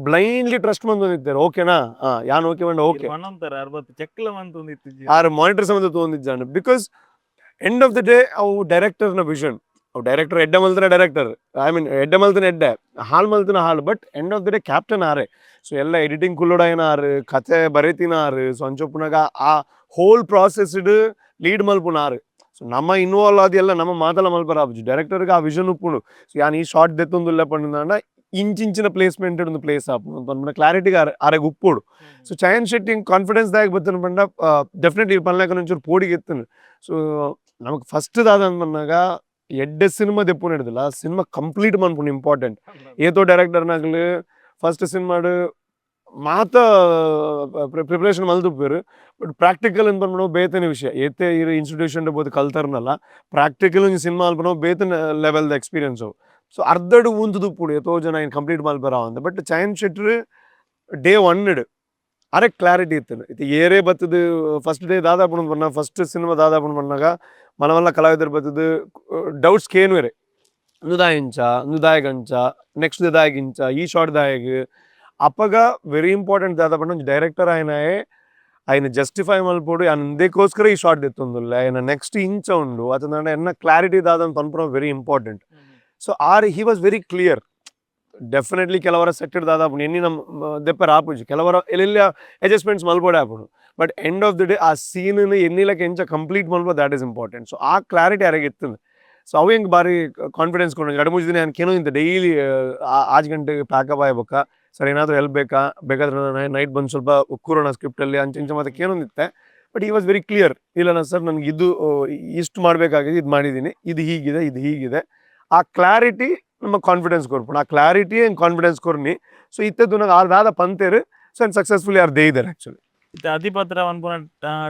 S1: blindly trust ಮಂದೊಂದಿತ್ತೆರ್. ಓಕೆನಾ? ಹಾ, ಯಾನ್ ಓಕೆ ಮಂಡ ಓಕೆ.
S2: ಪನೊಂತಾರೆ 60 ಚೆಕ್ಲ ಮಂತೊಂದಿತ್ತಿಜಿ.
S1: ಆರ್ ಮಾನಿಟರ್ ಸಮೇತ ತಗೊಂಡಿದ್ದಾನೆ. Because end of the day ಅವು ಡೈರೆಕ್ಟರ್ನ ವಿಷನ್. ಅವು ಡೈರೆಕ್ಟರ್ ಎಡ್ಡೆ ಮಲ್ತನ director, I mean ಎಡ್ಡೆ ಮಲ್ತನ ಎಡ್ಡೆ, ಹಾಳು ಮಲ್ತನ ಹಾಳು, but end of the day captain ಆರೆ. ಸೊ ಎಲ್ಲ ಎಡಿಟಿಂಗ್ ಕುಲ್ಲುಡಾಯನ ಆರು, ಕತೆ ಬರೀತಿನ ಆರು. ಸೊ ಅಂಚೊಪ್ಪುನಾಗ ಆ whole processed lead ಮಲ್ಪುನ ಆರು. So ನಮ್ಮ ಇನ್ವಾಲ್ವ್ ಆದಿಯಲ್ಲ ನಮ್ಮ ಮಾತಲ್ಲ ಮಲ್ಪರ ಆಪುಜಿ. ಡೈರೆಕ್ಟರ್ಗೆ ಆ ವಿಷನ್ ಉಪ್ಪುಂಡು. ಸೊ ಯಾನ್ ಈ ಶಾಟ್ ದೆತ್ತೊಂದುಲ್ಲ ಪಂಡುಂಡ ಇಂಚಿಂಚಿನ ಪ್ಲೇಸ್ಮೆಂಟ್ ಒಂದು ಪ್ಲೇಸ್ ಆಪುಂಡು ಪನ್ಪುನ ಕ್ಲಾರಿಟಿಗೆ ಆರೆಗ್ ಉಪ್ಪೊಡು. ಸೊ ಚಯನ್ ಶೆಟ್ಟಿ ಕಾನ್ಫಿಡೆನ್ಸ್ ದಾಯಕ್ ಬತ್ತನ ಪಂಡ ಡೆಫಿನೆಟ್ಲಿ ಪನ್ಲೆಕ ಒಂಚೂರು ಪೋಡಿಗೆ ಎತ್ತುನು. ಸೊ ನಮಕ್ ಫಸ್ಟ್ ದಾದ ಪನ್ನಾಗ ಎಡ್ಡೆ ಸಿನಿಮಾ ದೆಪ್ಪುನ ಹಿಡ್ದಿಲ್ಲ, ಸಿನಿಮಾ ಕಂಪ್ಲೀಟ್ ಮನ್ಪುಂಡು ಇಂಪಾರ್ಟೆಂಟ್. ಏತೋ ಡೈರೆಕ್ಟರ್ ನಗಲು ಫಸ್ಟ್ ಸಿನಿಮಾಡ್ ಮಾತ ಪ್ರಿಪರೇಷನ್ ಮಲ್ದುಪ್ಪೆರ್, ಬಟ್ ಪ್ರಾಕ್ಟಿಕಲ್ ಅಂತ ಪನ್ಪುನವು ಬೇತನೆ ವಿಷಯ. ಏತೆ ಇರ್ ಇನ್ಸ್ಟಿಟ್ಯೂಷನ್ ಬೋದು ಕಲ್ತರ್ನಲ್ಲ, ಪ್ರಾಕ್ಟಿಕಲ್ ಒಂಜಿ ಸಿನಿಮಾ ಮಲ್ಪುನವು ಬೇತನೆ ಲೆವೆಲ್ ದ ಎಕ್ಸ್ಪೀರಿಯನ್ಸ್ ಅವು. ಸೊ ಅರ್ಧಡ್ ಉಂತುದುಪ್ಪುಡು ಏತೋ ಜನ ಇನ್ ಕಂಪ್ಲೀಟ್ ಮಲ್ಪೆರ ಆವಂದ್. ಬಟ್ ಚಯನ್ ಶೆಟ್ರ್ ಡೇ ಒನ್ ಅರೆ ಕ್ಲಾರಿಟಿ ಇತ್ತು. ಇತ್ತೆ ಏರೇ ಬತ್ತದು ಫಸ್ಟ್ ಡೇ ದಾದಾಪುಂಡು ಪನ್ನ, ಫಸ್ಟ್ ಸಿನಿಮಾ ದಾದಾಪುಂಡು ಪನ್ನಾಗ ಮನವಲ್ಲ ಕಲಾವಿದರು ಬತ್ತದು ಡೌಟ್ಸ್ ಕೇನುವೆರೆ, ಇಂದು ದಾಯ ಇಂಚ, ಇಂದು ದಾಯಗಂಚ, ನೆಕ್ಸ್ಟ್ ದಾಯಗಿಂಚ, ಈ ಶಾರ್ಟ್ ದಾಯಗ್. ಅಪ್ಪಗ ವೆರಿ ಇಂಪಾರ್ಟೆಂಟ್ ದಾದ ಪಂಡ ಒಂಜಿ ಡೈರೆಕ್ಟರ್ ಆಯ್ನಾಯೆ ಆಯ್ನ ಜಸ್ಟಿಫೈ ಮಲ್ಪೊಡು, ಯಾನ್ ಇಂದೆಕೋಸ್ಕರ ಈ ಶಾರ್ಟ್ ದೆತ್ತೊಂದುಲ್ಲೆ, ಆಯ್ನ ನೆಕ್ಸ್ಟ್ ಇಂಚ ಉಂಡು ಅತಂಡ ಎನ್ನ ಕ್ಲಾರಿಟಿ ದಾದ ಪನ್ಪುನ very important. So are he was very clear. Definitely ಕೆಲವರ ಸೆಟ್ ದಾದ ಎನ್ನಿ ನಮ್ಮ ದೆಪ್ಪರ ಆಪುಜಿ, ಕೆಲವರ ಎಲ್ಲೆಲ್ಲ ಅಡ್ಜಸ್ಟ್ಮೆಂಟ್ಸ್ ಮಲ್ಪೊಡೆ ಆಪುಂಡು. But end of the day ಆ ಸೀನ್ ಎನ್ನಿಲಕ ಎಂಚ ಕಂಪ್ಲೀಟ್ ಮಲ್ಪ, that is important. So ಆ ಕ್ಲಾರಿಟಿ ಅರೆಗೆ ಇತ್ತಂದು. ಸೊ ಅವು ಹೆಂಗೆ ಬಾರಿ ಕಾನ್ಫಿಡೆನ್ಸ್ ಕೊಂಡು 2-3 ದಿನ ನಾನು ಕೇನೋ ಇಂತ ಡೈಲಿ 6 ಗಂಟೆಗೆ ಪ್ಯಾಕಪ್ ಆಯ್ಬೊಕ್ಕ, ಸರ್ ಏನಾದರೂ ಹೆಲ್ಪ್ ಬೇಕಾ, ಬೇಕಾದ್ರೆ ನಾನು ನೈಟ್ ಬಂದು ಸ್ವಲ್ಪ ಕೂರೋಣ ಸ್ಕ್ರಿಪ್ಟಲ್ಲಿ ಅಂಚೆ ಇಂಚೆ ಮತ್ತೆ ಕೇನೊಂದಿತ್ತೆ. But he was very clear, ಇಲ್ಲ ನಾ ಸರ್ ನನಗೆ ಇದು ಇಷ್ಟು ಮಾಡಬೇಕಾಗಿದೆ, ಇದು ಮಾಡಿದ್ದೀನಿ, ಇದು ಹೀಗಿದೆ, ಇದು ಹೀಗಿದೆ. ಆ ಕ್ಲಾರಿಟಿ ನಮ್ಮ ಕಾನ್ಫಿಡೆನ್ಸ್ ಕೊರ್ಪುಂಡು. ಆ ಕ್ಲಾರಿಟಿ ಹೆಂಗೆ ಕಾನ್ಫಿಡೆನ್ಸ್ ಕೊರ್ನಿ. ಸೊ ಇತ್ತದ್ದು ನಂಗೆ ಆರ್ ದಾದ ಪಂತೇರು, so and successfully are they ಇದ್ದಾರೆ ಆ್ಯಕ್ಚುಲಿ.
S2: ಇತ್ತೆ ಅಧಿಪತ್ರ ಪನ್ಪುನ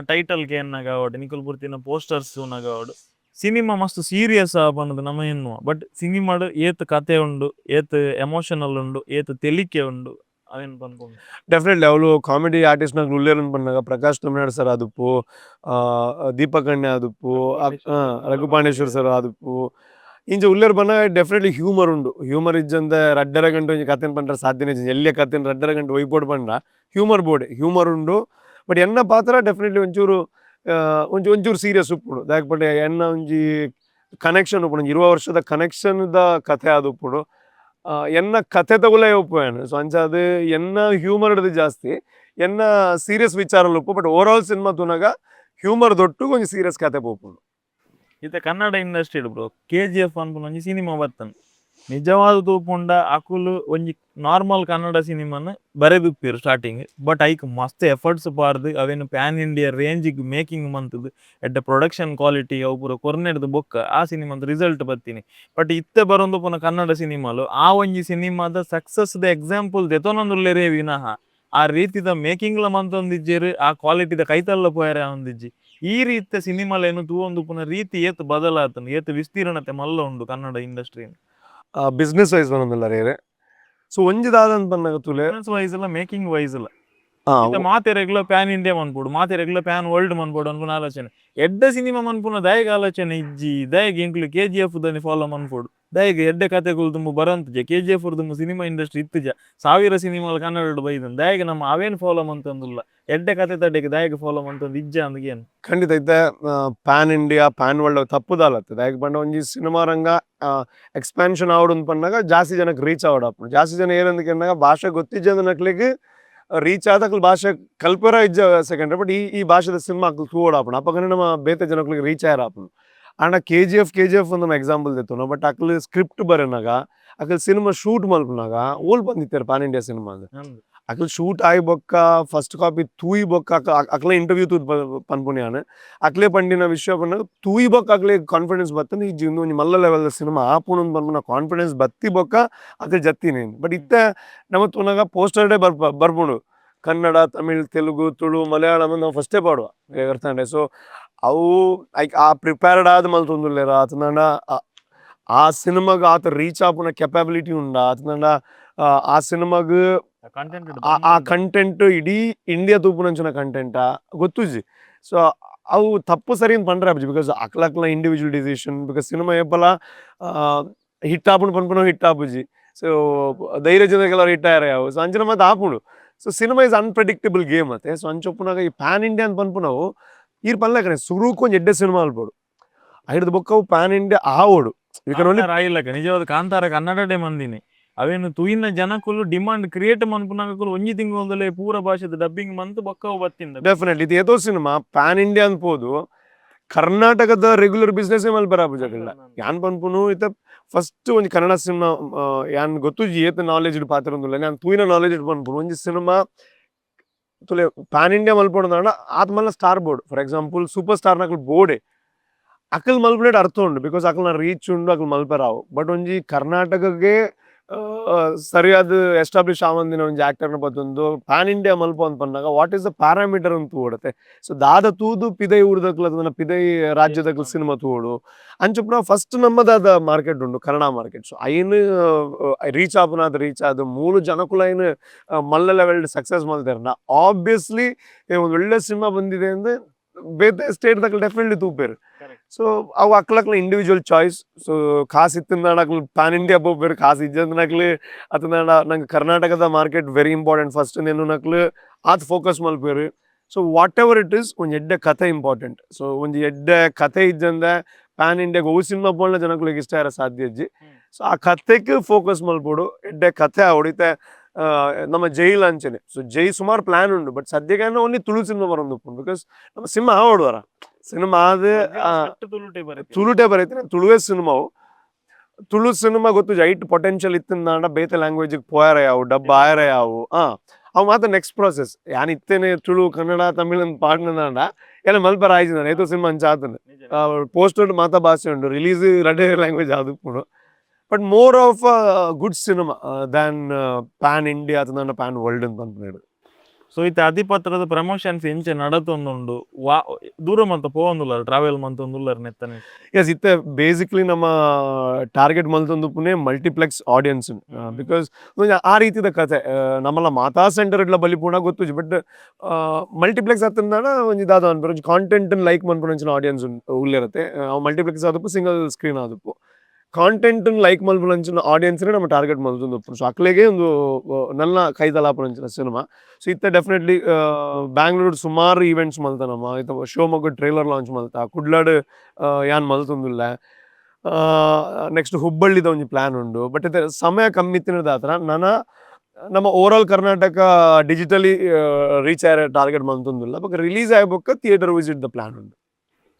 S2: ಟೈಟಲ್ ಕೇನ್ನಗ ಆವಡ್, ನಿಕುಲ್ ಪೂರ್ತಿನ ಪೋಸ್ಟರ್ಸ್ ತೂನಗ ಆವಡ್, ಸಿನಿಮಾ ಮಸ್ತ್ ಸೀರಿಯಸ್ ಪನ್ನದು ನಮ ಎನ್ನುವ. ಬಟ್ ಸಿನಿಮಾಡ್ ಏತ್ ಕತೆ ಉಂಡು, ಏತ್ ಎಮೋಷನಲ್ ಉಂಡು, ಏತ್ ತೆಲಿಕೆ ಉಂಡು, ಅವೇನ್ ಪನ್ಪುಂಡು?
S1: ಡೆಫಿನೆಟ್ಲಿ ಅವಳು ಕಾಮಿಡಿ ಆರ್ಟಿಸ್ಟ್ ನಾಗ ಉಲ್ಲೇರ್ ಪನ್ನಾಗ ಪ್ರಕಾಶ್ ತಮಿಳ್ನಾಡು ಸರ್ ಆದುಪ್ಪು, ದೀಪಕ್ ಅಣ್ಣೆ ಆದುಪ್ಪು, ರಘು ಪಾಂಡೇಶ್ವರ್ ಸರ್ ಆದುಪ್ಪು, ಇಂಚ ಉಲ್ಲೇರ್ ಬನ್ನಾಗ ಡೆಫಿನೆಟ್ಲಿ ಹ್ಯೂಮರ್ ಉಂಡು. ಹ್ಯೂಮರ್ ಇಜ್ಜಂದೆ ರಡ್ಡರ ಗಂಟೆ ಒಂಜಿ ಕತೆನ್ ಪಂಡ್ರೆ ಸಾಧ್ಯನೇ ಇಜ್ಜಿ. ಎಲ್ಲಿಯ ಕತೆನ್ ರಡ್ಡರ ಗಂಟೆ ಒಯ್ಪೋಡು ಪಂಡ ಹ್ಯೂಮರ್ ಬೋಡೆ ಹ್ಯೂಮರ್ ಉಂಡು. ಬಟ್ ಎನ್ನ ಪಾತ್ರ ಡೆಫಿನೆಟ್ಲಿ ಒಂಚೂರು ಒಂಚೂರು ಒಂಚೂರು ಸೀರಿಯಸ್ ಉಪ್ಪುಂಡು. ದಾಯೆ ಪಂಡ ಎನ್ನ ಒಂಜಿ ಕನೆಕ್ಷನ್ ಉಪ್ಪುಂಡು, ಒಂಜಿ 20 ವರ್ಷದ ಕನೆಕ್ಷನ್ ದ ಕಥೆ ಆದುಪ್ಪುಂಡು. ಎನ್ನ ಕಥೆ ತಗುಲೇ ಉಪ್ಪು. ಸೊ ಅಂಚಾದ್ ಎನ್ನ ಹ್ಯೂಮರ್ ಹಿಡ್ದು ಜಾಸ್ತಿ ಎನ್ನ ಸೀರಿಯಸ್ ವಿಚಾರ ಉಪ್ಪು. But over all cinema ತೂನಗ humour ದೊಟ್ಟು ಒಂಜಿ ಸೀರಿಯಸ್ ಕಥೆ ಪೋಪುಂಡು.
S2: ಇತ್ತೆ ಕನ್ನಡ industry bro, KGF ಪನ್ಪುನ ಒಂಜಿ ಸಿನಿಮಾ ಬತ್ತನ್. ನಿಜವಾದ ತೂಪುಂಡ ಅಕುಲು ಒಂಜಿ ನಾರ್ಮಲ್ ಕನ್ನಡ ಸಿನಿಮಾನ ಬರೆದುಪ್ಪೆರ್ ಸ್ಟಾರ್ಟಿಂಗ್. ಬಟ್ ಐಕ್ ಮಸ್ತ್ ಎಫರ್ಟ್ಸ್ ಪಾರ್ದು ಅವೇನು ಪ್ಯಾನ್ ಇಂಡಿಯಾ ರೇಂಜಿಗ್ ಮೇಕಿಂಗ್ ಮಂತುದು ಎಡ್ಡೆ ಪ್ರೊಡಕ್ಷನ್ ಕ್ವಾಲಿಟಿ ಅವು ಪೂರ ಕೊರ್ನೆಡ್ದು ಬೊಕ್ಕ ಆ ಸಿನಿಮಾದ ರಿಸಲ್ಟ್ ಬತ್ತೀನಿ. ಬಟ್ ಇತ್ತೆ ಬರೊಂದುಪ್ಪುನ ಕನ್ನಡ ಸಿನಿಮಾಲು ಆ ಒಂಜಿ ಸಿನಿಮಾದ ಸಕ್ಸಸ್ ದ ಎಕ್ಸಾಂಪಲ್ ದೆತೊನೊಂದುಲ್ಲೆರೇ ವಿನಃ ಆ ರೀತಿದ ಮೇಕಿಂಗ್ಲ ಮಂತೊಂದಿಜ್ಜೆರ್, ಆ ಕ್ವಾಲಿಟಿದ ಕೈತಲ್ಲ ಪೋಯೆರೆ ಆವೊಂದಿಜ್ಜಿ. ಈ ರೀತಿಯ ಸಿನಿಮಾಲೇನು ತೂವೊಂದುಪ್ಪುನ ರೀತಿ ಏತ್ ಬದಲಾತುಂಡು, ಏತ್ ವಿಸ್ತೀರ್ಣತೆ ಮಲ್ಲ ಉಂಡು ಕನ್ನಡ industry?
S1: Business wise ಪನೊಂದುಲ್ಲ ರೇರೆ. ಸೊ ಒಂಜಿ ದಾದಂತ ಪನ್ನಗ ತೂಲೆ
S2: ಬಿಸ್ನೆಸ್ ವೈಸ್ ಇಲ್ಲ, ಮೇಕಿಂಗ್ ವೈಸ್ ಇಲ್ಲ. ಇತ್ತೆ ಮಾತೆರೆಗ್ಲ ಪ್ಯಾನ್ ಇಂಡಿಯಾ ಮನ್ಪೊಡು, ಮಾತೆರೆಗ್ಲ ಪ್ಯಾನ್ ವರ್ಲ್ಡ್ ಮನ್ಪೊಡು ಅನ್ಪುನ ಆಲೋಚನೆ. ಎಡ್ಡೆ ಸಿನಿಮಾ ಮನ್ಪುನ ದಾಯೆಗ್ ಆಲೋಚನೆ ಇಜ್ಜಿ? ದಾಯೆಗ್ ಎಂಕ್ಲು ಕೆಜಿಎಫ್ ದನಿ ಫಾಲೋ ಮನ್ಪೊಡು? ದಾಯೆಗ್ ಎಡ್ಡೆ ಕತೆಗಳು ದುಂಬು ಬರಂತುಜೆ? ಕೆಜಿಎಫ್ ದುಂಬು ಸಿನಿಮಾ ಇಂಡಸ್ಟ್ರಿ ಇತ್ತುಜ? 1000 ಸಿನಿಮಾಲು ಕನ್ನಡಡ್ ಬೈದನ್. ದಾಯೆಗ್ ನಮ್ಮ ಅವೇನ್ ಫಾಲೋ ಮಂತೊಂದುಲ್ಲ? ಎಡ್ಡೆ ಕತೆ ತಡೆಗ್ ದಾಯೆಗ್ ಫಾಲೋ ಮಂತೊಂದು ಇಜ್ಜ ಅಂದ್ ಏನ್?
S1: ಖಂಡಿತ ಇತ್ತೆ PAN India PAN world ತಪ್ಪುದಾಲತ್ತೆ. ದಾಯೆಗ್ ಪಂಡ ಒಂಜಿ ಸಿನಿಮಾ ರಂಗ ಎಕ್ಸ್ಪಾನ್ಷನ್ ಆವೊಡು ಪನ್ನಗ ಜಾಸ್ತಿ ಜನಕ್ಕೆ ರೀಚ್ ಆವೊಡು. ಜಾಸ್ತಿ ಜನ ಏರಂದ್ ಕೇನ್ನಗ ಭಾಷೆ ಗೊತ್ತಿಜ್ಜಂದನಕ್ಲೆಗ್ ರೀಚ್ ಆದ್ ಅಕ್ಲ್ ಭಾಷೆ ಕಲ್ಪೆರ ಇಜ್ಜ ಸೆಕೆಂಡ್ರಿ, ಬಟ್ ಈ ಈ ಭಾಷೆದ ಸಿನಿಮಾ ಅಕ್ಲ್ ತೂವೊಡು ಆಪುಂಡು. ಅಪಗನೆ ನಮ್ಮ ಬೇತೆ ಜನಕ್ಲೆಗ್ ರೀಚ್ ಆಯೆರ ಆಪುಂಡು. ಆಂಡ ಕೆಜಿಎಫ್ ಒಂದು ಎಕ್ಸಾಂಪಲ್ ದೆತ್ತುನ. ಬಟ್ ಅಕ್ಲ್ ಸ್ಕ್ರಿಪ್ಟ್ ಬರೆನಗ, ಅಕ್ಲ್ ಸಿನಿಮಾ ಶೂಟ್ ಮಲ್ಪುನಗ ಓಲ್ ಬಂದಿತ್ತೆರ್ PAN India cinema? ಅಕ್ಲ್ ಶೂಟ್ ಆಯಿ ಬೊಕ್ಕ ಫಸ್ಟ್ ಕಾಪಿ ತೂಯಿ ಬೊಕ್ಕ ಅಕ್ಲೆ ಇಂಟರ್ವ್ಯೂ ತೂದ್ ಪನ್ಪುನಿ ಯಾನ್. ಅಕ್ಲೆ ಪಂಡಿನ ವಿಷಯ ಪನ್ನಗ ತೂಯಿ ಬೊಕ್ಕ ಅಕ್ಲೆ ಕಾನ್ಫಿಡೆನ್ಸ್ ಬತ್ತಂದು ಈ ಜೀವನ ಒಂಜಿ ಮಲ್ಲ ಲೆವೆಲ್ ಸಿನಿಮಾ ಆಪುಂಡು ಪನ್ಪುನ ಕಾನ್ಫಿಡೆನ್ಸ್ ಬತ್ತಿ ಬೊಕ್ಕ ಅಕ್ಲ್ ಜತ್ತಿನಿ. ಬಟ್ ಇತ್ತೆ ನಮ ತೂನಗ ಪೋಸ್ಟರ್ಡೇ ಬರ್ಪ ಬರ್ಪುಂಡು, ಕನ್ನಡ, ತಮಿಳ್, ತೆಲುಗು, ತುಳು, ಮಲಯಾಳಂ ನಾವು ಫಸ್ಟೇ ಪಾಡುವ ಅರ್ಥಾಂಡೆ. ಸೊ ಅವು ಐಕ್ ಆ ಪ್ರಿಪೇರ್ಡ್ ಆದ್ ಮಲ್ತೊಂದುಲ್ಲೆರ ಅತ್ತ್ಂಡ ಆ ಸಿನಿಮಾಗ್ ಆತ ರೀಚ್ ಆಪುನ ಕೆಪಾಬಿಲಿಟಿ ಉಂಡಾ, ಅತ್ತ್ಂಡ ಆ ಸಿನಿಮಾಗ್
S2: ಕಂಟೆಂಟ್
S1: ಆ ಕಂಟೆಂಟ್ ಇಡೀ ಇಂಡಿಯಾ ತೂಪುನಂಚಿನ ಕಂಟೆಂಟಾ ಗೊತ್ತುಜ್ಜಿ. ಸೊ ಅವು ತಪ್ಪು ಸರಿ ಅಂತ ಪಂಡ್ರೆ ಆಪುಜಿ, because ಅಕ್ಲಕ್ಲ individual decision. Because cinema ಏಪಲ ಹಿಟ್ ಆಪುಂಡು ಪನ್ಪುನವು ಹಿಟ್ ಆಪುಜಿ. ಸೊ ಧೈರ್ಯ ಜನ ಕೆಲವರು ಹಿಟ್ ಆಯೆರೆ ಯಾವು. ಸೊ ಅಂಚಿನ ಮಾತ ಆಪುಂಡು. So cinema is unpredictable game ಅತ್ತೆ. ಸೊ ಅಂಚ ಉಪ್ಪುನಗ ಈ ಪ್ಯಾನ್ ಇಂಡಿಯಾ ಅಂತ ಪನ್ಪುನವು ಈರ್ ಪನ್ಲೆಕನೆ ಸುರುಕು ಒಂಜಿ ಎಡ್ಡೆ ಸಿನಿಮಾ ಅಲ್ಪೊಡು, ಐಡ್ದ್ ಬೊಕ್ಕ ಅವು ಪ್ಯಾನ್ ಇಂಡಿಯಾ ಆವೊಡು. You can only
S2: ಆಯಿಲ್ಲಕ ನಿಜವಾದ ಕಾಂತಾರ ಕನ್ನಡಡೆ ಮಂದಿನಿ. ಅವೇನು ತೂಯಿನ ಜನಕುಲು ಡಿಮಾಂಡ್ ಕ್ರಿಯೇಟ್ ಮನ್ಪುನಕುಲು ಒಂಜಿ ತಿಂಗಳದಲ್ಲೇ ಪೂರ ಭಾಷೆದ ಡಬ್ಬಿಂಗ್ ಮಂತ್ ಬೊಕ್ಕ ಅವು ಬತ್ತಿಂದ.
S1: ಡೆಫಿನೆಟ್ಲಿ ಇದು ಏತೋ cinema PAN India ಅಂತ ಪೋದು ಕರ್ನಾಟಕದ ರೆಗ್ಯುಲರ್ ಬಿಸ್ನೆಸ್ ಮಲ್ಪರ ಆಪುಜಕಲ್ಲ. ಯಾನ್ ಪನ್ಪುನು, ಇತ್ತ ಫಸ್ಟ್ ಒಂಜಿ ಕನ್ನಡ ಸಿನಿಮಾ, ಯಾನ್ ಗೊತ್ತುಜಿ ಏತ್ ನಾಲೆಜ್ ಪಾತೆರೊಂದುಲ್ಲ, ಯಾನ್ ತೂಯಿನ ನಾಲೆಜ್ ಪನ್ಪುನು. ಒಂಜಿ ಸಿನಿಮಾ ತುಲೆ, ಪ್ಯಾನ್ ಇಂಡಿಯಾ ಮಲ್ಪೊಡು ಆತ್ ಮಲ್ಲ star board, for example super star ನಕಲ್ ಬೋಡೆ, Akal ಮಲ್ಪುನೇಟ್ ಅರ್ಥ ಉಂಡು, because ಅಕಲ್ನ ರೀಚ್ ಉಂಡು, ಅಕಲ್ ಮಲ್ಪರಾವು. ಬಟ್ ಒಂಜಿ ಕರ್ನಾಟಕಗೆ ಸರಿಯಾದ ಎಸ್ಟಾಬ್ಲಿಷ್ ಆವಂದಿನ ಒಂಜಿ ಆಕ್ಟರ್ನ ಪತ್ತೊಂದು ಪ್ಯಾನ್ ಇಂಡಿಯಾ ಮಲ್ಪ ಅಂತ ಪನ್ನಾಗ, what is the parameter ಅಂತ ತೂವಡತೆ. ಸೊ ದಾದ ತೂದು ಪಿದೈ ಊರ್ದಕ್ಲ ಅಥವಾ ಪಿದೈ ರಾಜ್ಯದಕ್ಲ ಸಿನಿಮಾ ತೂವಡು ಅಂಚುಪ್ನ? ಫಸ್ಟ್ ನಮ್ಮದಾದ ಮಾರ್ಕೆಟ್ ಉಂಡು, ಕನ್ನಡ ಮಾರ್ಕೆಟ್. ಸೊ ಐನ್ ರೀಚ್ ಆಪುನಾದ ರೀಚ್ ಆದ್ ಮೂಲು ಜನಕುಲು ಐನ್ ಮಲ್ಲ ಲೆವೆಲ್ ಸಕ್ಸಸ್ ಮಲ್ತೆರ್ನ, ಆಬ್ವಿಯಸ್ಲಿ ಒಂದು ಒಳ್ಳೆ ಸಿನಿಮಾ ಬಂದಿದೆ ಅಂದ್ರೆ ಬೇತೆ ಸ್ಟೇಟ್ ದಕ್ಲು ಡೆಫಿನೆಟ್ಲಿ ತೂಪೆರ್. ಸೊ ಅವು ಅಕ್ಲಕ್ಲ individual choice. So ಕಾಸು ಇತ್ತಿಂದಾಂಡ ಅಕ್ಲು ಪ್ಯಾನ್ ಇಂಡಿಯಾ ಪೋಪೆರ್, ಕಾಸು ಇಜ್ಜಂದಿನಕ್ಲು ಅತ್ತಂದಾಂಡ ನಂಗೆ ಕರ್ನಾಟಕದ market very important first ನಕ್ಲು ಆತ್ focus ಮಲ್ಪೆರ್. So whatever it is, ಒಂಜಿ ಎಡ್ಡೆ ಕತೆ ಇಂಪಾರ್ಟೆಂಟ್. ಸೊ ಒಂಜಿ ಎಡ್ಡೆ ಕತೆ ಇಜ್ಜಂದೆ ಪ್ಯಾನ್ ಇಂಡಿಯಾಗ ಒವು ಸಿನಿಮಾ ಪೋಂಡ ಜನಕ್ಲೆಗ್ ಇಷ್ಟ ಆರ ಸಾಧ್ಯ ಇಜ್ಜಿ. ಸೊ ಆ ಕತೆಕ್ ಫೋಕಸ್ ಮಲ್ಪೊಡು, ಎಡ್ಡೆ ಕತೆ ಆವೊಡು. ಇತ್ತೆ ನಮ್ಮ ಜೈಲ್ ಅಂಚನೆ. ಸೊ ಜೈ ಸುಮಾರು ಪ್ಲಾನ್ ಉಂಡು, ಬಟ್ ಸದ್ಯಕ್ಕೆ ಓನ್ಲಿ ತುಳು ಸಿನಿಮಾ ಬರೊಂದುಪ್ಪುಂಡು, because ನಮ್ಮ ಸಿನಿಮಾ ಆವೊಡು ವರ ಸಿನಿಮಾ ಆದ್ ತುಳುಟೆ ಬರೈತಿ, ತುಳುವೆ ಸಿನಿಮಾವು. ತುಳು ಸಿನಿಮಾ ಗೊತ್ತು ಐಟ್ ಪೊಟೆನ್ಷಿಯಲ್ ಇತ್ತಿಂದಾಂಡ ಬೇತೆ ಲ್ಯಾಂಗ್ವೇಜ್ ಪೋಯರ ಯಾವು, ಡಬ್ ಆಯರ ಯಾವು. ಅವು ಮಾತ್ರ ನೆಕ್ಸ್ಟ್ ಪ್ರಾಸೆಸ್. ಯಾನ್ ಇತ್ತೇನೆ ತುಳು, ಕನ್ನಡ, ತಮಿಳ್ ಪಾಡ್ನದಾಂಡ ಎಲ್ಲ ಮಲ್ಪರ ಆಯ್ತು. ಏತೋ ಸಿನಿಮಾ ಅಂಚ ಆತಂಡ್. ಪೋಸ್ಟರ್ ಮಾತ ಭಾಷೆ ಉಂಡು, ರಿಲೀಸ್ ರಡ್ಡೆ ಲ್ಯಾಂಗ್ವೇಜ್ ಆದುಪ್ಪುಂಡು. But more of good cinema than pan India ಅಥವಾ ಪ್ಯಾನ್ ವರ್ಲ್ಡ್ ಅಂತ ಪನ್ಪುನೇಡು.
S2: ಸೊ ಇತ್ತೆ ಅಧಿಪತ್ರದ ಪ್ರಮೋಷನ್ಸ್ ಎಂಚ ನಡತೊಂದುಂಡು? ವಾ ದೂರ ಮಂತ ಪೋವೊಂದುಲ್ಲರ್, ಟ್ರಾವೆಲ್ ಮಂತೊಂದುಲ್ಲರ್ ನೆತ್ತನೆ?
S1: ಎಸ್, ಇತ್ತೆ ಬೇಸಿಕ್ಲಿ ನಮ್ಮ ಟಾರ್ಗೆಟ್ ಮಲ್ತೊಂದುಪ್ಪುನೆ multiplex audience, because ಆ ರೀತಿದ ಕತೆ. ನಮ್ಮಲ್ಲ ಮಾತಾ ಸೆಂಟರ್ ಇಡ್ಲ ಬಲಿಪುಣ ಗೊತ್ತುಜಿ, ಬಟ್ ಮಲ್ಟಿಪ್ಲೆಕ್ಸ್ ಅತ್ತಂದಾಣ ಒಂಜಿ ದಾದ ಅನ್ಪುರ, ಒಂಜಿ ಕಾಂಟೆಂಟ್ ಲೈಕ್ ಮನ್ಪುನಂಚಿನ ಆಡಿಯನ್ಸ್ ಉಲ್ಲಿರತ್ತೆ. ಅವು ಮಲ್ಟಿಪ್ಲೆಕ್ಸ್ ಆದಪ್ಪು, ಸಿಂಗಲ್ ಸ್ಕ್ರೀನ್ ಆದಪ್ಪು, ಕಾಂಟೆಂಟ್ ಲೈಕ್ ಮಲ್ಪುನಂಚಿನ ಆಡಿಯನ್ಸ್ ನಮ್ಮ ಟಾರ್ಗೆಟ್ ಮಲ್ತೊಂದುಪ್ಪು. ಸೊ ಅಕ್ಲೆಗೆ ಒಂದು ನನ್ನ ಕೈದಲಾಪುನಂಚಿನ ಸಿನಿಮಾ. ಸೊ ಇತ್ತೆ ಡೆಫಿನೆಟ್ಲಿ ಬ್ಯಾಂಗ್ಳೂರ್ ಸುಮಾರು ಈವೆಂಟ್ಸ್ ಮಲ್ತ ನಮ್ಮ. ಇತ್ತ ಶಿವಮೊಗ್ಗ ಟ್ರೈಲರ್ ಲಾಂಚ್ ಮಲ್ತ, ಕುಡ್ಲಡ್ ಯಾನ್ ಮಲ್ತೊಂದುಲ್ಲ, ನೆಕ್ಸ್ಟ್ ಹುಬ್ಬಳ್ಳಿದ ಒಂಜಿ ಪ್ಲಾನ್ ಉಂಡು. ಬಟ್ ಇತ್ತೆ ಸಮಯ ಕಮ್ಮಿ ಇತ್ತಿನದಾತ್ರ ನನ ನಮ್ಮ over all Karnataka digitally reach ಆಯರೆ target ಮಲ್ತೊಂದುಲ್ಲ. ಬೊಕ ರಿಲೀಸ್ ಆಯ ಬೊಕ್ಕ theatre visit the plan ಉಂಡು.